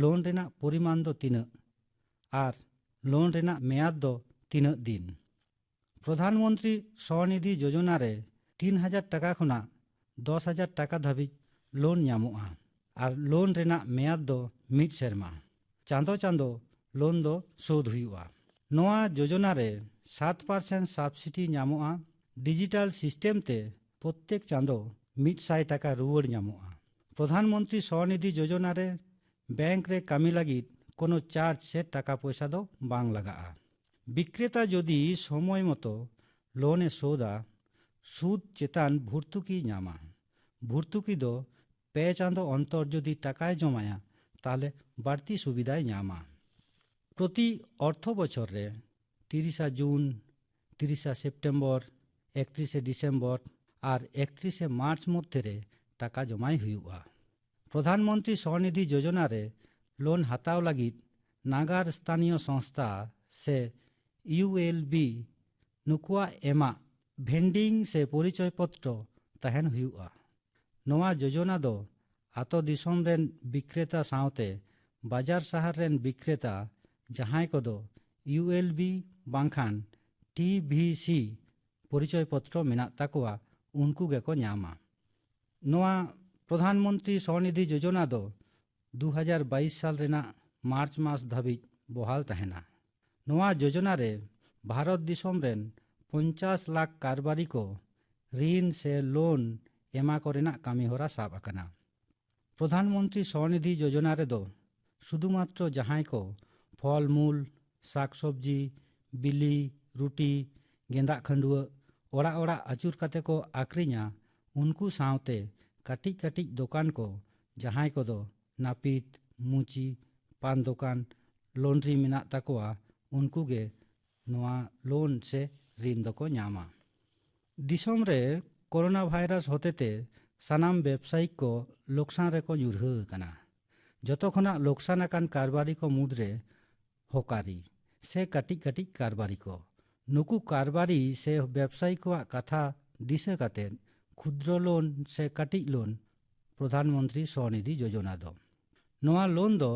ᱞᱳᱱ ᱨᱮᱱᱟᱜ ᱯᱚᱨᱤᱢᱟᱱ ᱫᱚ ᱛᱤᱱᱟᱹᱜ ᱟᱨ ᱞᱳᱱ ᱨᱮᱱᱟᱜ ᱢᱮᱭᱟᱫ ᱫᱚ ᱛᱤᱱᱟᱹᱜ ᱫᱤᱱ᱾ ᱯᱨᱚᱫᱷᱟᱱ ᱢᱚᱱᱛᱨᱤ ᱥᱚᱱᱤᱫᱷᱤ ᱡᱳᱡᱚᱱᱟ ᱨᱮ ᱛᱤᱱ ᱦᱟᱡᱟᱨ ᱴᱟᱠᱟ ᱠᱷᱚᱱᱟᱜ ᱫᱚᱥ ᱦᱟᱡᱟᱨ ᱴᱟᱠᱟ ᱫᱷᱟᱹᱵᱤᱡ ᱞᱳᱱ ᱧᱟᱢᱚᱜᱼᱟ ᱟᱨ ᱞᱳᱱ ᱨᱮᱱᱟᱜ ᱢᱮᱭᱟᱫ ᱫᱚ ᱢᱤᱫ ᱥᱮᱨᱢᱟ᱾ ᱪᱟᱸᱫᱚ ᱪᱟᱸᱫᱚ ᱞᱳᱱ ᱫᱚ ᱥᱳᱫᱷ ᱦᱩᱭᱩᱜᱼᱟ᱾ ᱱᱚᱣᱟ ᱡᱳᱡᱚᱱᱟ ᱨᱮ ᱥᱟᱛ ᱯᱟᱨᱥᱮᱱᱴ ᱥᱟᱵᱥᱤᱰᱤ ᱧᱟᱢᱚᱜᱼᱟ᱾ ᱰᱤᱡᱤᱴᱟᱞ ᱥᱤᱥᱴᱮᱢ ᱛᱮ ᱯᱨᱚᱛᱛᱮᱠ ᱪᱟᱸᱫᱚ ᱢᱤᱫ ᱥᱟᱭ ᱴᱟᱠᱟ ᱨᱩᱣᱟᱹᱲ ᱧᱟᱢᱚᱜᱼᱟ᱾ ᱯᱨᱚᱫᱷᱟᱱ ᱢᱚᱱᱛᱨᱤ ᱥᱚᱱᱤᱫᱷᱤ ᱡᱳᱡᱚᱱᱟ ᱨᱮ ᱵᱮᱝᱠ ᱨᱮ ᱠᱟᱹᱢᱤ ᱞᱟᱹᱜᱤᱫ ᱠᱳᱱᱳ ᱪᱟᱨᱡᱽ ᱥᱮ ᱴᱟᱠᱟ ᱯᱚᱭᱥᱟ ᱫᱚ ᱵᱟᱝ ᱞᱟᱜᱟᱜᱼᱟ᱾ ᱵᱤᱠᱨᱮᱛᱟ ᱡᱩᱫᱤ ᱥᱚᱢᱚᱭ ᱢᱚᱛᱚ ᱞᱳᱱ ᱮ ᱥᱳᱫᱷᱟ, ᱥᱩᱫ ᱪᱮᱛᱟᱱ ᱵᱷᱚᱨᱛᱩᱠᱤ ᱧᱟᱢᱟ᱾ ᱵᱷᱚᱨᱛᱩᱠᱤ ᱫᱚ ᱯᱮ ᱪᱟᱸᱫᱚ ᱚᱱᱛᱚᱨ ᱡᱩᱫᱤ ᱴᱟᱠᱟᱭ ᱡᱚᱢᱟᱭᱟ, ᱛᱟᱦᱞᱮ ᱵᱟᱹᱲᱛᱤ ᱥᱩᱵᱤᱫᱷᱟᱭ ᱧᱟᱢᱟ᱾ ᱯᱨᱚᱛᱤ ᱚᱨᱛᱷᱚ ᱵᱚᱪᱷᱚᱨ ᱨᱮ ᱛᱤᱨᱤᱥᱟ ᱡᱩᱱ, ᱛᱤᱨᱤᱥᱟ ᱥᱮᱯᱴᱮᱢᱵᱚᱨ, ᱮᱠᱛᱨᱤᱥᱮ ᱰᱤᱥᱮᱢᱵᱚᱨ ᱟᱨ ᱮᱠᱛᱨᱤᱥᱮ ᱢᱟᱨᱪ ᱢᱚᱫᱽᱫᱷᱮ ᱨᱮ ᱴᱟᱠᱟ ᱡᱚᱢᱟᱭ ᱦᱩᱭᱩᱜᱼᱟ᱾ ᱯᱨᱚᱫᱷᱟᱱ ᱢᱚᱱᱛᱨᱤ ᱥᱚᱱᱤᱫᱷᱤ ᱡᱳᱡᱚᱱᱟ ᱨᱮ ᱞᱳᱱ ᱦᱟᱛᱟᱣ ᱞᱟᱹᱜᱤᱫ ᱱᱟᱜᱟᱨ ᱥᱛᱷᱟᱱᱤᱭᱚ ᱥᱚᱝᱥᱛᱷᱟ ᱥᱮ ᱤᱭᱩ ᱮᱞ ᱵᱤ ᱱᱩᱠᱩᱣᱟᱜ ᱮᱢᱟᱜ ᱵᱷᱮᱱᱰᱤᱝ ᱥᱮ ᱯᱚᱨᱤᱪᱚᱭ ᱯᱚᱛᱨᱚ ᱛᱟᱦᱮᱱ ᱦᱩᱭᱩᱜᱼᱟ᱾ ᱱᱚᱣᱟ ᱡᱳᱡᱚᱱᱟ ᱫᱚ ᱟᱛᱳ ᱫᱤᱥᱚᱢ ᱨᱮᱱ ᱵᱤᱠᱨᱮᱛᱟ ᱥᱟᱶᱛᱮ ᱵᱟᱡᱟᱨ ᱥᱟᱦᱟᱨ ᱨᱮᱱ ᱵᱤᱠᱨᱮᱛᱟ, ᱡᱟᱦᱟᱸᱭ ᱠᱚᱫᱚ ᱤᱭᱩ ᱮᱞ ᱵᱤ ᱵᱟᱝᱠᱷᱟᱱ ᱴᱤ ᱵᱷᱤ ᱥᱤ ᱯᱚᱨᱤᱪᱚᱭ ᱯᱚᱛᱨᱚ ᱢᱮᱱᱟᱜ ᱛᱟᱠᱚᱣᱟ, ᱩᱱᱠᱩ ᱜᱮᱠᱚ ᱧᱟᱢᱟ᱾ ᱱᱚᱣᱟ ᱯᱨᱚᱫᱷᱟᱱ ᱢᱚᱱᱛᱨᱤ ᱥᱚᱱᱤᱫᱷᱤ ᱡᱳᱡᱚᱱᱟ ᱫᱚ ᱫᱩ ᱦᱟᱡᱟᱨ ᱵᱟᱭᱤᱥ ᱥᱟᱞ ᱨᱮᱱᱟᱜ ᱢᱟᱨᱪ ᱢᱟᱥ ᱫᱷᱟᱹᱵᱤᱡ ᱵᱚᱦᱟᱞ ᱛᱟᱦᱮᱱᱟ᱾ ᱱᱚᱣᱟ ᱡᱳᱡᱚᱱᱟ ᱨᱮ ᱵᱷᱟᱨᱚᱛ ᱫᱤᱥᱚᱢ ᱨᱮᱱ ᱯᱚᱧᱪᱟᱥ ᱞᱟᱠᱷ ᱠᱟᱨᱵᱟᱨᱤ ᱠᱚ ᱨᱤᱱ ᱥᱮ ᱞᱳᱱ ᱮᱢᱟ ᱠᱚ ᱨᱮᱱᱟᱜ ᱠᱟᱹᱢᱤᱦᱚᱨᱟ ᱥᱟᱵ ᱟᱠᱟᱱᱟ᱾ ᱯᱨᱚᱫᱷᱟᱱ ᱢᱚᱱᱛᱨᱤ ᱥᱚᱱᱤᱫᱷᱤ ᱡᱳᱡᱚᱱᱟ ᱨᱮᱫᱚ ᱥᱩᱫᱷᱩᱢᱟᱛᱨᱚ ᱡᱟᱦᱟᱸᱭ ᱠᱚ ᱯᱷᱚᱞ ᱢᱩᱞ, ᱥᱟᱠᱥᱚᱵᱽᱡᱤ, ᱵᱤᱞᱤ, ᱨᱩᱴᱤ, ᱜᱮᱸᱫᱟᱜ ᱠᱷᱟᱹᱰᱩᱣᱟᱹᱜ ᱚᱲᱟᱜ ᱚᱲᱟᱜ ᱟᱹᱪᱩᱨ ᱠᱟᱛᱮ ᱠᱚ ᱟᱠᱷᱨᱤᱧᱟ, ᱩᱱᱠᱩ ᱥᱟᱶᱛᱮ ᱠᱟᱹᱴᱤᱡ ᱠᱟᱹᱴᱤᱡ ᱫᱚᱠᱟᱱ ᱠᱚ, ᱡᱟᱦᱟᱸᱭ ᱠᱚᱫᱚ ᱱᱟᱹᱯᱤᱛ, ᱢᱩᱪᱤ, ᱯᱟᱱ ᱫᱚᱠᱟᱱ, ᱞᱚᱱᱰᱨᱤ ᱢᱮᱱᱟᱜ ᱛᱟᱠᱚᱣᱟ, ᱩᱱᱠᱩ ᱜᱮ ᱱᱚᱣᱟ ᱞᱳᱱ ᱥᱮ ᱨᱤᱱ ᱫᱚᱠᱚ ᱧᱟᱢᱟ᱾ ᱫᱤᱥᱚᱢ ᱨᱮ ᱠᱳᱨᱳᱱᱟ ᱵᱷᱟᱭᱨᱟᱥ ᱦᱚᱛᱮᱛᱮ ᱥᱟᱱᱟᱢ ᱵᱮᱵᱽᱥᱟᱭᱤᱠ ᱠᱚ ᱞᱳᱠᱥᱟᱱ ᱨᱮᱠᱚ ᱧᱩᱨᱦᱟᱹ ᱟᱠᱟᱱᱟ᱾ ᱡᱚᱛᱚ ᱠᱷᱚᱱᱟᱜ ᱞᱳᱠᱥᱟᱱ ᱟᱠᱟᱱ ᱠᱟᱨᱵᱟᱨᱤ ᱠᱚ ᱢᱩᱫᱽᱨᱮ ᱦᱚᱠᱟᱨᱤ ᱥᱮ ᱠᱟᱹᱴᱤᱡ ᱠᱟᱹᱴᱤᱡ ᱠᱟᱨᱵᱟᱨᱤ ᱠᱚ᱾ ᱱᱩᱠᱩ ᱠᱟᱨᱵᱟᱨᱤ ᱥᱮ ᱵᱮᱵᱽᱥᱟᱭᱤ ᱠᱚᱣᱟᱜ ᱠᱟᱛᱷᱟ ᱫᱤᱥᱟᱹ ᱠᱟᱛᱮ ᱠᱷᱩᱫᱨᱚ ᱞᱳᱱ ᱥᱮ ᱠᱟᱹᱴᱤᱡ ᱞᱳᱱ ᱯᱨᱚᱫᱷᱟᱱ ᱢᱚᱱᱛᱨᱤ ᱥᱚᱱᱤᱫᱷᱤ ᱡᱳᱡᱚᱱᱟ ᱫᱚ᱾ ᱱᱚᱣᱟ ᱞᱳᱱ ᱫᱚ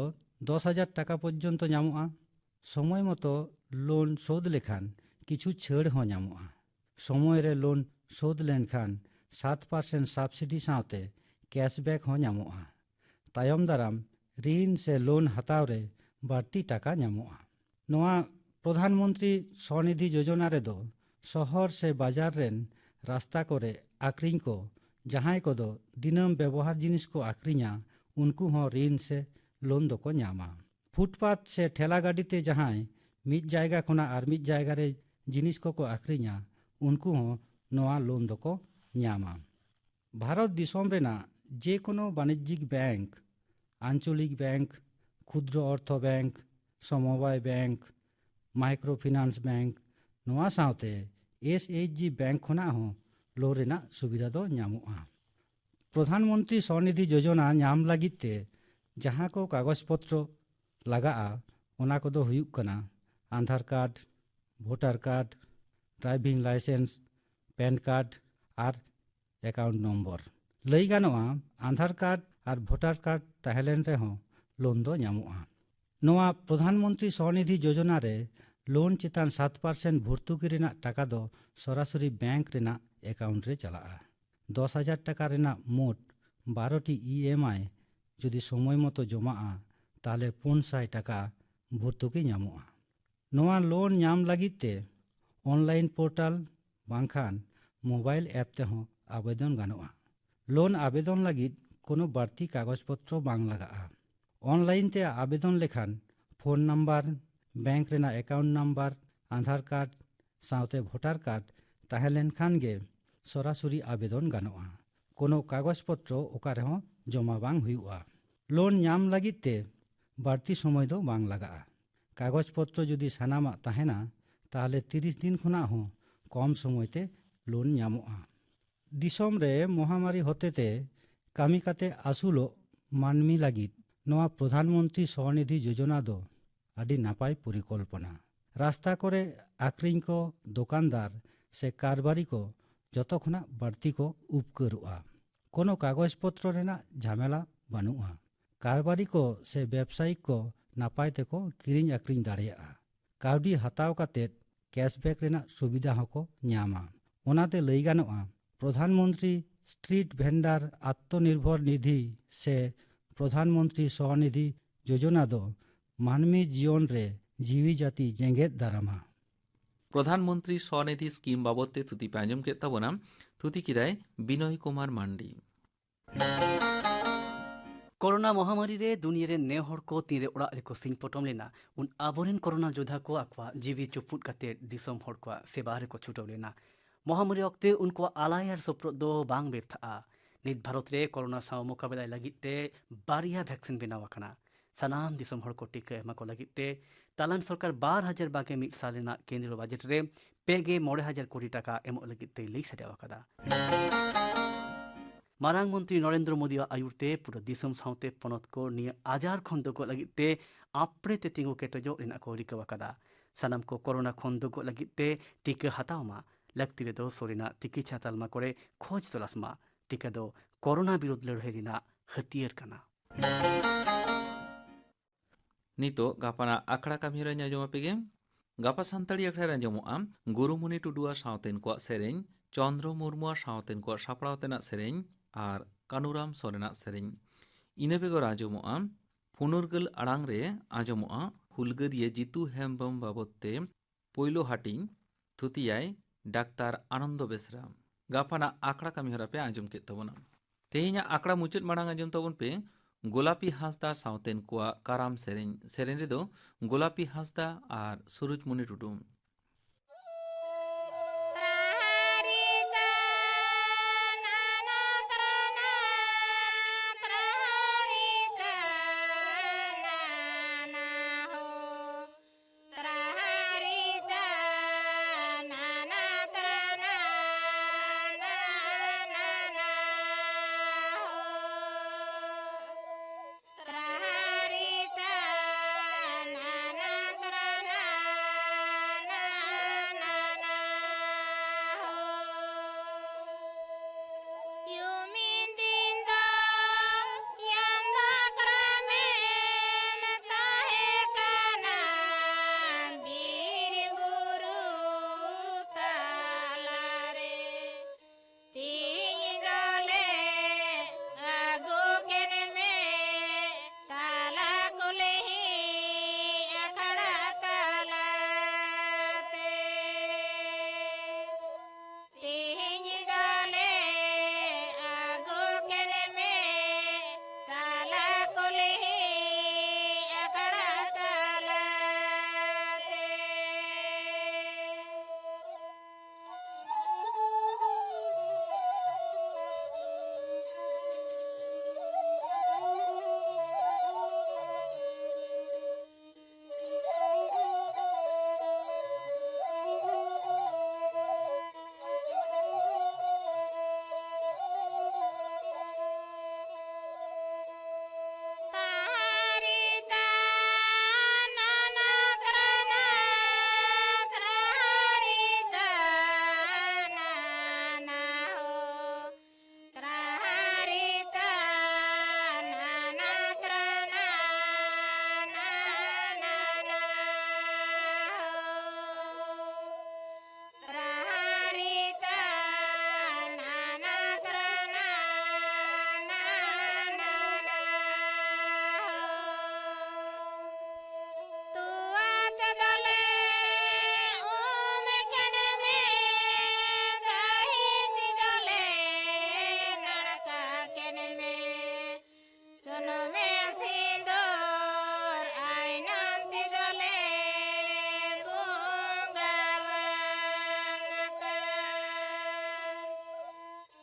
ᱫᱚᱥ ᱦᱟᱡᱟᱨ ᱴᱟᱠᱟ ᱯᱚᱨᱡᱚᱱᱛᱚ ᱧᱟᱢᱚᱜᱼᱟ᱾ ᱥᱚᱢᱚᱭ ᱢᱚᱛᱚ ᱞᱳᱱ ᱥᱳᱫᱷ ᱞᱮᱠᱷᱟᱱ ᱠᱤᱪᱷᱩ ᱪᱷᱟᱹᱲ ᱦᱚᱸ ᱧᱟᱢᱚᱜᱼᱟ᱾ ᱥᱚᱢᱚᱭ ᱨᱮ ᱞᱳᱱ ᱥᱳᱫᱷ ᱞᱮᱱᱠᱷᱟᱱ ᱥᱟᱛ ᱯᱟᱨᱥᱮᱱᱴ ᱥᱟᱵᱥᱤᱰᱤ ᱥᱟᱶᱛᱮ ᱠᱮᱥᱵᱮᱠ ᱦᱚᱸ ᱧᱟᱢᱚᱜᱼᱟ᱾ ᱛᱟᱭᱚᱢ ᱫᱟᱨᱟᱢ ᱨᱤᱱ ᱥᱮ ᱞᱳᱱ ᱦᱟᱛᱟᱣ ᱨᱮ ᱵᱟᱹᱲᱛᱤ ᱴᱟᱠᱟ ᱧᱟᱢᱚᱜᱼᱟ᱾ ᱱᱚᱣᱟ ᱯᱨᱚᱫᱷᱟᱱ ᱢᱚᱱᱛᱨᱤ ᱥᱚᱱᱤᱫᱷᱤ ᱡᱳᱡᱚᱱᱟ ᱨᱮᱫᱚ ᱥᱚᱦᱚᱨ ᱥᱮ ᱵᱟᱡᱟᱨ ᱨᱮᱱ ᱨᱟᱥᱛᱟ ᱠᱚᱨᱮ ᱟᱠᱷᱨᱤᱧ ᱠᱚ, ᱡᱟᱦᱟᱸᱭ ᱠᱚᱫᱚ ᱫᱤᱱᱟᱹᱢ ᱵᱮᱵᱚᱦᱟᱨ ᱡᱤᱱᱤᱥ ᱠᱚ ᱟᱠᱷᱨᱤᱧᱟ, ᱩᱱᱠᱩ ᱦᱚᱸ ᱨᱤᱱ ᱥᱮ ᱞᱳᱱ ᱫᱚᱠᱚ ᱧᱟᱢᱟ᱾ ᱯᱷᱩᱴᱯᱟᱛ ᱥᱮ ᱴᱷᱮᱞᱟ ᱜᱟᱹᱰᱤ ᱛᱮ ᱡᱟᱦᱟᱸᱭ ᱢᱤᱫ ᱡᱟᱭᱜᱟ ᱠᱷᱚᱱᱟᱜ ᱟᱨ ᱢᱤᱫ ᱡᱟᱭᱜᱟ ᱨᱮ ᱡᱤᱱᱤᱥ ᱠᱚᱠᱚ ᱟᱠᱷᱨᱤᱧᱟ, ᱩᱱᱠᱩ ᱦᱚᱸ ᱱᱚᱣᱟ ᱞᱳᱱ ᱫᱚᱠᱚ ᱧᱟᱢᱟ᱾ ᱵᱷᱟᱨᱚᱛ ᱫᱤᱥᱚᱢ ᱨᱮᱱᱟᱜ ᱡᱮ ᱠᱳᱱᱳ ᱵᱟᱱᱤᱡᱽᱡᱤᱠ ᱵᱮᱝᱠ, ᱟᱧᱪᱚᱞᱤᱠ ᱵᱮᱝᱠ, ᱠᱷᱩᱫᱨᱚ ᱚᱨᱛᱷᱚ ᱵᱮᱝᱠ, ᱥᱚᱢᱚᱵᱟᱭ ᱵᱮᱝᱠ, ᱢᱟᱭᱠᱨᱳ ᱯᱷᱤᱱᱟᱱᱥ ᱵᱮᱝᱠ, ᱱᱚᱣᱟ ᱥᱟᱶᱛᱮ ᱮᱥ ᱮᱭᱤᱪ ᱡᱤ ᱵᱮᱝᱠ ᱠᱷᱚᱱᱟᱜ ᱦᱚᱸ ᱞᱳᱱ ᱨᱮᱱᱟᱜ ᱥᱩᱵᱤᱫᱷᱟ ᱫᱚ ᱧᱟᱢᱚᱜᱼᱟ᱾ ᱯᱨᱚᱫᱷᱟᱱ ᱢᱚᱱᱛᱨᱤ ᱥᱚᱱᱤᱫᱷᱤ ᱡᱳᱡᱚᱱᱟ ᱧᱟᱢ ᱞᱟᱹᱜᱤᱫ ᱛᱮ ᱡᱟᱦᱟᱸ ᱠᱚ ᱠᱟᱜᱚᱡᱽ ᱯᱚᱛᱨᱚ ᱞᱟᱜᱟᱜᱼᱟ, ᱚᱱᱟ ᱠᱚᱫᱚ ᱦᱩᱭᱩᱜ ᱠᱟᱱᱟ Aadhaar card, voter card, driving licence, PAN card ᱟᱨ ᱮᱠᱟᱣᱩᱱᱴ ᱱᱚᱢᱵᱚᱨ᱾ ᱞᱟᱹᱭ ᱜᱟᱱᱚᱜᱼᱟ, ᱟᱫᱷᱟᱨ ᱠᱟᱨᱰ ᱟᱨ ᱵᱷᱳᱴᱟᱨ ᱠᱟᱨᱰ ᱛᱟᱦᱮᱸ ᱞᱮᱱ ᱨᱮᱦᱚᱸ ᱞᱳᱱ ᱫᱚ ᱧᱟᱢᱚᱜᱼᱟ᱾ ᱱᱚᱣᱟ ᱯᱨᱚᱫᱷᱟᱱ ᱢᱚᱱᱛᱨᱤ ᱥᱚᱱᱤᱫᱷᱤ ᱡᱳᱡᱚᱱᱟ ᱨᱮ ᱞᱳᱱ ᱪᱮᱛᱟᱱ ᱥᱟᱛ ᱯᱟᱨᱥᱮᱱᱴ ᱵᱷᱚᱨᱛᱩᱠᱤ ᱨᱮᱱᱟᱜ ᱴᱟᱠᱟ ᱫᱚ ᱥᱚᱨᱟᱥᱚᱨᱤ ᱵᱮᱝᱠ ᱨᱮᱱᱟᱜ ᱮᱠᱟᱣᱩᱱᱴ ᱨᱮ ᱪᱟᱞᱟᱜᱼᱟ᱾ ᱫᱚᱥ ᱦᱟᱡᱟᱨ ᱴᱟᱠᱟ ᱨᱮᱱᱟᱜ ᱢᱳᱴ ᱵᱟᱨᱚ ᱴᱤ ᱤ ᱮᱢ ᱟᱭ ᱡᱩᱫᱤ ᱥᱚᱢᱚᱭ ᱢᱚᱛᱚ ᱡᱚᱢᱟᱜᱼᱟ, ᱛᱟᱦᱚᱞᱮ ᱯᱩᱱ ᱥᱟᱭ ᱴᱟᱠᱟ ᱵᱷᱚᱨᱛᱩᱠᱤ ᱧᱟᱢᱚᱜᱼᱟ᱾ ᱱᱚᱣᱟ ᱞᱳᱱ ᱧᱟᱢ ᱞᱟᱹᱜᱤᱫ ᱛᱮ ᱚᱱᱞᱟᱭᱤᱱ ᱯᱳᱨᱴᱟᱞ ᱵᱟᱝᱠᱷᱟᱱ ᱢᱳᱵᱟᱭᱤᱞ ᱮᱯ ᱛᱮᱦᱚᱸ ᱟᱵᱮᱫᱚᱱ ᱜᱟᱱᱚᱜᱼᱟ᱾ ᱞᱳᱱ ᱟᱵᱮᱫᱚᱱ ᱞᱟᱹᱜᱤᱫ ᱠᱳᱱᱳ ᱵᱟᱹᱲᱛᱤ ᱠᱟᱜᱚᱡᱽ ᱯᱚᱛᱨᱚ ᱵᱟᱝ ᱞᱟᱜᱟᱜᱼᱟ᱾ ᱚᱱᱞᱟᱭᱤᱱ ᱛᱮ ᱟᱵᱮᱫᱚᱱ ᱞᱮᱠᱷᱟᱱ ᱯᱷᱳᱱ ᱱᱟᱢᱵᱟᱨ, ᱵᱮᱝᱠ ᱨᱮᱱᱟᱜ ᱮᱠᱟᱣᱩᱱᱴ ᱱᱟᱢᱵᱟᱨ, ᱟᱫᱷᱟᱨ ᱠᱟᱨᱰ ᱥᱟᱶᱛᱮ ᱵᱷᱳᱴᱟᱨ ᱠᱟᱨᱰ ᱛᱟᱦᱮᱸ ᱞᱮᱱᱠᱷᱟᱱ ᱜᱮ ᱥᱚᱨᱟᱥᱚᱨᱤ ᱟᱵᱮᱫᱚᱱ ᱜᱟᱱᱚᱜᱼᱟ᱾ ᱠᱳᱱᱳ ᱠᱟᱜᱚᱡᱽ ᱯᱚᱛᱨᱚ ᱚᱠᱟ ᱨᱮᱦᱚᱸ ᱡᱚᱢᱟ ᱵᱟᱝ ᱦᱩᱭᱩᱜᱼᱟ᱾ ᱞᱳᱱ ᱧᱟᱢ ᱞᱟᱹᱜᱤᱫ ᱛᱮ ᱵᱟᱹᱲᱛᱤ ᱥᱚᱢᱚᱭ ᱫᱚ ᱵᱟᱝ ᱞᱟᱜᱟᱜᱼᱟ᱾ ᱠᱟᱜᱚᱡᱽ ᱯᱚᱛᱨᱚ ᱡᱩᱫᱤ ᱥᱟᱱᱟᱢᱟᱜ ᱛᱟᱦᱮᱱᱟ, ᱛᱟᱦᱚᱞᱮ ᱛᱤᱨᱤᱥ ᱫᱤᱱ ᱠᱷᱚᱱᱟᱜ ᱦᱚᱸ ᱠᱚᱢ ᱥᱚᱢᱚᱭ ᱛᱮ ᱞᱳᱱ ᱧᱟᱢᱚᱜᱼᱟ᱾ ᱫᱤᱥᱚᱢ ᱨᱮ ᱢᱚᱦᱟᱢᱟᱨᱤ ᱦᱚᱛᱮᱛᱮ ᱠᱟᱹᱢᱤ ᱠᱟᱛᱮ ᱟᱹᱥᱩᱞᱚᱜ ᱢᱟᱹᱱᱢᱤ ᱞᱟᱹᱜᱤᱫ ᱱᱚᱣᱟ ᱯᱨᱚᱫᱷᱟᱱ ᱢᱚᱱᱛᱨᱤ ᱥᱚᱱᱤᱫᱷᱤ ᱡᱳᱡᱚᱱᱟ ᱫᱚ ᱟᱹᱰᱤ ᱱᱟᱯᱟᱭ ᱯᱚᱨᱤᱠᱚᱞᱯᱚᱱᱟ᱾ ᱨᱟᱥᱛᱟ ᱠᱚᱨᱮ ᱟᱠᱷᱨᱤᱧ ᱠᱚ, ᱫᱚᱠᱟᱱᱫᱟᱨ ᱥᱮ ᱠᱟᱨᱵᱟᱨᱤ ᱠᱚ ᱡᱚᱛᱚ ᱠᱷᱚᱱᱟᱜ ᱵᱟᱹᱲᱛᱤ ᱠᱚ ᱩᱯᱠᱟᱹᱨᱚᱜᱼᱟ᱾ ᱠᱳᱱᱳ ᱠᱟᱜᱚᱡᱽ ᱯᱚᱛᱨᱚ ᱨᱮᱱᱟᱜ ᱡᱷᱟᱢᱮᱞᱟ ᱵᱟᱹᱱᱩᱜᱼᱟ᱾ ᱠᱟᱨᱵᱟᱨᱤ ᱠᱚ ᱥᱮ ᱵᱮᱵᱽᱥᱟᱭᱤᱠ ᱠᱚ ᱱᱟᱯᱟᱭ ᱛᱮᱠᱚ ᱠᱤᱨᱤᱧ ᱟᱠᱷᱨᱤᱧ ᱫᱟᱲᱮᱭᱟᱜᱼᱟ᱾ ᱠᱟᱹᱣᱰᱤ ᱦᱟᱛᱟᱣ ᱠᱟᱛᱮ ᱠᱮᱥᱵᱮᱠ ᱨᱮᱱᱟᱜ ᱥᱩᱵᱤᱫᱷᱟ ᱦᱚᱸᱠᱚ ᱧᱟᱢᱟ᱾ ᱚᱱᱟᱛᱮ ᱞᱟᱹᱭ ᱜᱟᱱᱚᱜᱼᱟ, ᱯᱨᱚᱫᱷᱟᱱ ᱢᱚᱱᱛᱨᱤ ᱥᱴᱨᱤᱴ ᱵᱷᱮᱱᱰᱟᱨ ᱟᱛᱢᱚᱱᱤᱨᱵᱷᱚᱨ ᱱᱤᱫᱷᱤ ᱥᱮ ᱯᱨᱚᱫᱷᱟᱱ ᱢᱚᱱᱛᱨᱤ ᱥᱚᱱᱤᱫᱷᱤ ᱡᱳᱡᱚᱱᱟ ᱫᱚ ᱢᱟᱹᱱᱢᱤ ᱡᱤᱭᱚᱱ ᱨᱮ ᱡᱤᱣᱤ ᱡᱟᱹᱛᱤ ᱡᱮᱜᱮᱫ ᱫᱟᱨᱟᱢᱟ᱾ ᱯᱨᱚᱫᱷᱟᱱ ᱢᱚᱱᱛᱨᱤ ᱥᱚᱱᱤᱫᱷᱤ ᱥᱠᱤᱢ ᱵᱟᱵᱚᱫ ᱛᱮ ᱛᱷᱩᱛᱤ ᱯᱮ ᱟᱸᱡᱚᱢ ᱠᱮᱫ ᱛᱟᱵᱚᱱᱟ᱾ ᱛᱷᱩᱛᱤ ᱠᱮᱫᱟᱭ ᱵᱤᱱᱚᱭ ᱠᱩᱢᱟᱨ ᱢᱟᱱᱰᱤ᱾ ᱠᱳᱨᱳᱱᱟ ᱢᱚᱦᱟᱢᱟᱨᱤ ᱨᱮ ᱫᱩᱱᱤᱭᱟᱹ ᱨᱮᱱ ᱱᱮ ᱦᱚᱲ ᱠᱚ ᱛᱤᱱᱨᱮ ᱚᱲᱟᱜ ᱨᱮᱠᱚ ᱥᱤᱧ ᱯᱚᱴᱚᱢ ᱞᱮᱱᱟ, ᱩᱱ ᱟᱵᱚᱨᱮᱱ ᱠᱳᱨᱳᱱᱟ ᱡᱳᱫᱷᱟ ᱠᱚ ᱟᱠᱚᱣᱟᱜ ᱡᱤᱣᱤ ᱪᱩᱯᱩᱫ ᱠᱟᱛᱮ ᱫᱤᱥᱚᱢ ᱦᱚᱲ ᱠᱚᱣᱟᱜ ᱥᱮᱵᱟ ᱨᱮᱠᱚ ᱪᱷᱩᱴᱟᱹᱣ ᱞᱮᱱᱟ᱾ ᱢᱚᱦᱟᱢᱟᱨᱤ ᱚᱠᱛᱮ ᱩᱱᱠᱩᱣᱟᱜ ᱟᱞᱟᱭ ᱟᱨ ᱥᱚᱯᱨᱚᱫ ᱫᱚ ᱵᱟᱝ ᱵᱮᱨᱛᱷᱟᱜᱼᱟ᱾ ᱱᱤᱛ ᱵᱷᱟᱨᱚᱛ ᱨᱮ ᱠᱳᱨᱳᱱᱟ ᱥᱟᱶ ᱢᱚᱠᱟᱵᱮᱞᱟᱭ ᱞᱟᱹᱜᱤᱫ ᱛᱮ ᱵᱟᱨᱭᱟ ᱵᱷᱮᱠᱥᱤᱱ ᱵᱮᱱᱟᱣ ᱟᱠᱟᱱᱟ᱾ ᱥᱟᱱᱟᱢ ᱫᱤᱥᱚᱢ ᱦᱚᱲ ᱠᱚ ᱴᱤᱠᱟᱹ ᱮᱢᱟ ᱠᱚ ᱞᱟᱹᱜᱤᱫ ᱛᱮ ᱛᱟᱞᱟᱱ ᱥᱚᱨᱠᱟᱨ ᱵᱟᱨ ᱦᱟᱡᱟᱨ ᱵᱟᱜᱮ ᱢᱤᱫ ᱥᱟᱞ ᱨᱮᱱᱟᱜ ᱠᱮᱱᱫᱨᱚ ᱵᱟᱡᱮᱴ ᱨᱮ ᱯᱮ ᱜᱮ ᱢᱚᱬᱮ ᱦᱟᱡᱟᱨ ᱠᱳᱴᱤ ᱴᱟᱠᱟ ᱮᱢᱚᱜ ᱞᱟᱹᱜᱤᱫ ᱛᱮᱭ ᱞᱟᱹᱭ ᱥᱟᱰᱮ ᱟᱠᱟᱫᱟ᱾ ᱢᱟᱨᱟᱝ ᱢᱚᱱᱛᱨᱤ ᱱᱚᱨᱮᱱᱫᱨᱚ ᱢᱳᱫᱤᱭᱟᱜ ᱟᱹᱭᱩᱨ ᱛᱮ ᱯᱩᱨᱟᱹ ᱫᱤᱥᱚᱢ ᱥᱟᱶᱛᱮ ᱯᱚᱱᱚᱛ ᱠᱚ ᱱᱤᱭᱟᱹ ᱟᱡᱟᱨ ᱠᱷᱚᱱ ᱫᱩᱜᱚᱜ ᱞᱟᱹᱜᱤᱫ ᱛᱮ ᱟᱯᱲᱮ ᱛᱮ ᱛᱤᱸᱜᱩ ᱠᱮᱴᱮᱡᱚᱜ ᱨᱮᱱᱟᱜ ᱠᱚ ᱨᱤᱠᱟᱹ ᱟᱠᱟᱫᱟ᱾ ᱥᱟᱱᱟᱢ ᱠᱚ ᱠᱳᱨᱳᱱᱟ ᱠᱷᱚᱱ ᱫᱩᱜᱚᱜ ᱞᱟᱹᱜᱤᱫ ᱛᱮ ᱴᱤᱠᱟᱹ ᱦᱟᱛᱟᱣ ᱢᱟ, ᱞᱟᱹᱠᱛᱤ ᱨᱮᱫᱚ ᱥᱩᱨ ᱨᱮᱱᱟᱜ ᱛᱤᱠᱤᱪᱷᱟ ᱛᱟᱞᱢᱟ ᱠᱚᱨᱮ ᱠᱷᱚᱡᱽ ᱛᱚᱞᱟᱥ ᱢᱟ᱾ ᱴᱤᱠᱟᱹ ᱫᱚ ᱠᱳᱨᱳᱱᱟ ᱵᱤᱨᱩᱫᱷ ᱞᱟᱹᱲᱦᱟᱹᱭ ᱨᱮᱱᱟᱜ ᱦᱟᱹᱛᱭᱟᱹᱨ ᱠᱟᱱᱟ᱾ ᱱᱤᱛᱚᱜ ᱜᱟᱯᱟᱱᱟᱜ ᱟᱠᱷᱲᱟ ᱠᱟᱹᱢᱤᱦᱚᱨᱟᱧ ᱟᱸᱡᱚᱢ ᱟᱯᱮ ᱜᱮ᱾ ᱜᱟᱯᱟ ᱥᱟᱱᱛᱟᱲᱤ ᱟᱠᱷᱲᱟ ᱨᱮ ᱟᱸᱡᱚᱢᱚᱜᱼᱟ ᱜᱩᱨᱩᱢᱩᱱᱤ ᱴᱩᱰᱩᱣᱟᱜ ᱥᱟᱶᱛᱮᱱ ᱠᱚᱣᱟᱜ ᱥᱮᱨᱮᱧ, ᱪᱚᱱᱫᱨᱚ ᱢᱩᱨᱢᱩᱣᱟᱜ ᱥᱟᱶᱛᱮᱱ ᱠᱚᱣᱟᱜ ᱥᱟᱯᱲᱟᱣ ᱛᱮᱱᱟᱜ ᱥᱮᱨᱮᱧ ᱟᱨ ᱠᱟᱱᱩᱨᱟᱢ ᱥᱚᱨᱮᱱᱟᱜ ᱥᱮᱨᱮᱧ᱾ ᱤᱱᱟᱹ ᱵᱮᱜᱚᱨ ᱟᱸᱡᱚᱢᱚᱜᱼᱟ ᱯᱷᱩᱱᱩᱨᱜᱟᱹᱞ ᱟᱲᱟᱝ ᱨᱮ ᱟᱸᱡᱚᱢᱚᱜᱼᱟ ᱦᱩᱞᱜᱟᱹᱨᱤᱭᱟᱹ ᱡᱤᱛᱩ ᱦᱮᱢᱵᱽᱨᱚᱢ ᱵᱟᱵᱚᱫ ᱛᱮ ᱯᱳᱭᱞᱳ ᱦᱟᱹᱴᱤᱧ, ᱛᱷᱩᱛᱤᱭᱟᱭ ᱰᱟᱠᱛᱟᱨ ᱟᱱᱚᱱᱫᱚ ᱵᱮᱥᱨᱟ᱾ ᱜᱟᱯᱟᱱᱟᱜ ᱟᱠᱷᱲᱟ ᱠᱟᱹᱢᱤᱦᱚᱨᱟ ᱯᱮ ᱟᱸᱡᱚᱢ ᱠᱮᱫ ᱛᱟᱵᱚᱱᱟ᱾ ᱛᱮᱦᱮᱧᱟᱜ ᱟᱠᱷᱲᱟ ᱢᱩᱪᱟᱹᱫ ᱢᱟᱲᱟᱝ ᱟᱸᱡᱚᱢ ᱛᱟᱵᱚᱱ ᱯᱮ ᱜᱳᱞᱟᱯᱤ ᱦᱟᱸᱥᱫᱟ ᱥᱟᱶᱛᱮᱱ ᱠᱚᱣᱟᱜ ᱠᱟᱨᱟᱢ ᱥᱮᱨᱮᱧ᱾ ᱥᱮᱨᱮᱧ ᱨᱮᱫᱚ ᱜᱳᱞᱟᱯᱤ ᱦᱟᱸᱥᱫᱟ ᱟᱨ ᱥᱩᱨᱩᱡᱽᱢᱩᱱᱤ ᱴᱩᱰᱩ᱾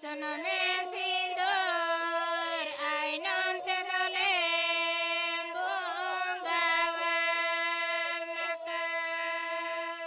ᱥᱩᱱᱩᱢᱮ ᱥᱤᱸᱫᱩᱨ ᱟᱭᱱᱚᱢ ᱛᱮᱫᱚᱞᱮ ᱵᱚᱸᱜᱟᱣᱟᱢ ᱟᱠᱟᱱ᱾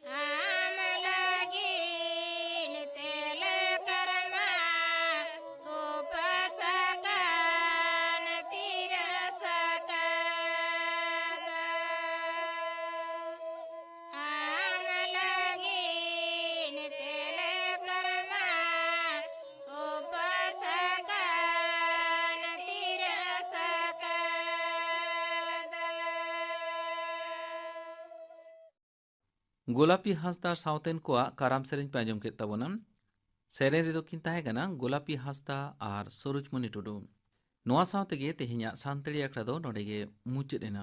ᱟᱢ ᱞᱟᱹᱜᱤᱫ ᱛᱮᱞᱮ ᱠᱟᱨᱢᱟ ᱩᱯᱟᱹᱥ ᱟᱠᱟᱱ ᱛᱤᱨᱟᱹᱥ ᱟᱠᱟᱫᱟ᱾ ᱟᱢ ᱞᱟᱹᱜᱤᱫ ᱛᱮᱞᱮ ᱠᱟᱨᱢᱟ ᱩᱯᱟᱹᱥ ᱟᱠᱟᱱ ᱛᱤᱨᱟᱹᱥ ᱟᱠᱟᱫᱟ᱾ ᱜᱳᱞᱟᱯᱤ ᱦᱟᱸᱥᱫᱟ ᱥᱟᱶᱛᱮᱱ ᱠᱚᱣᱟᱜ ᱠᱟᱨᱟᱢ ᱥᱮᱨᱮᱧ ᱯᱮ ᱟᱸᱡᱚᱢ ᱠᱮᱫ ᱛᱟᱵᱚᱱᱟ᱾ ᱥᱮᱨᱮᱧ ᱨᱮᱫᱚ ᱠᱤᱱ ᱛᱟᱦᱮᱸ ᱠᱟᱱᱟ ᱜᱳᱞᱟᱯᱤ ᱦᱟᱸᱥᱫᱟ ᱟᱨ ᱥᱚᱨᱳᱡᱽᱢᱚᱱᱤ ᱴᱩᱰᱩ᱾ ᱱᱚᱣᱟ ᱥᱟᱶ ᱛᱮᱜᱮ ᱛᱮᱦᱮᱧᱟᱜ ᱥᱟᱱᱛᱟᱲᱤ ᱟᱠᱷᱲᱟ ᱫᱚ ᱱᱚᱰᱮ ᱜᱮ ᱢᱩᱪᱟᱹᱫ ᱮᱱᱟ᱾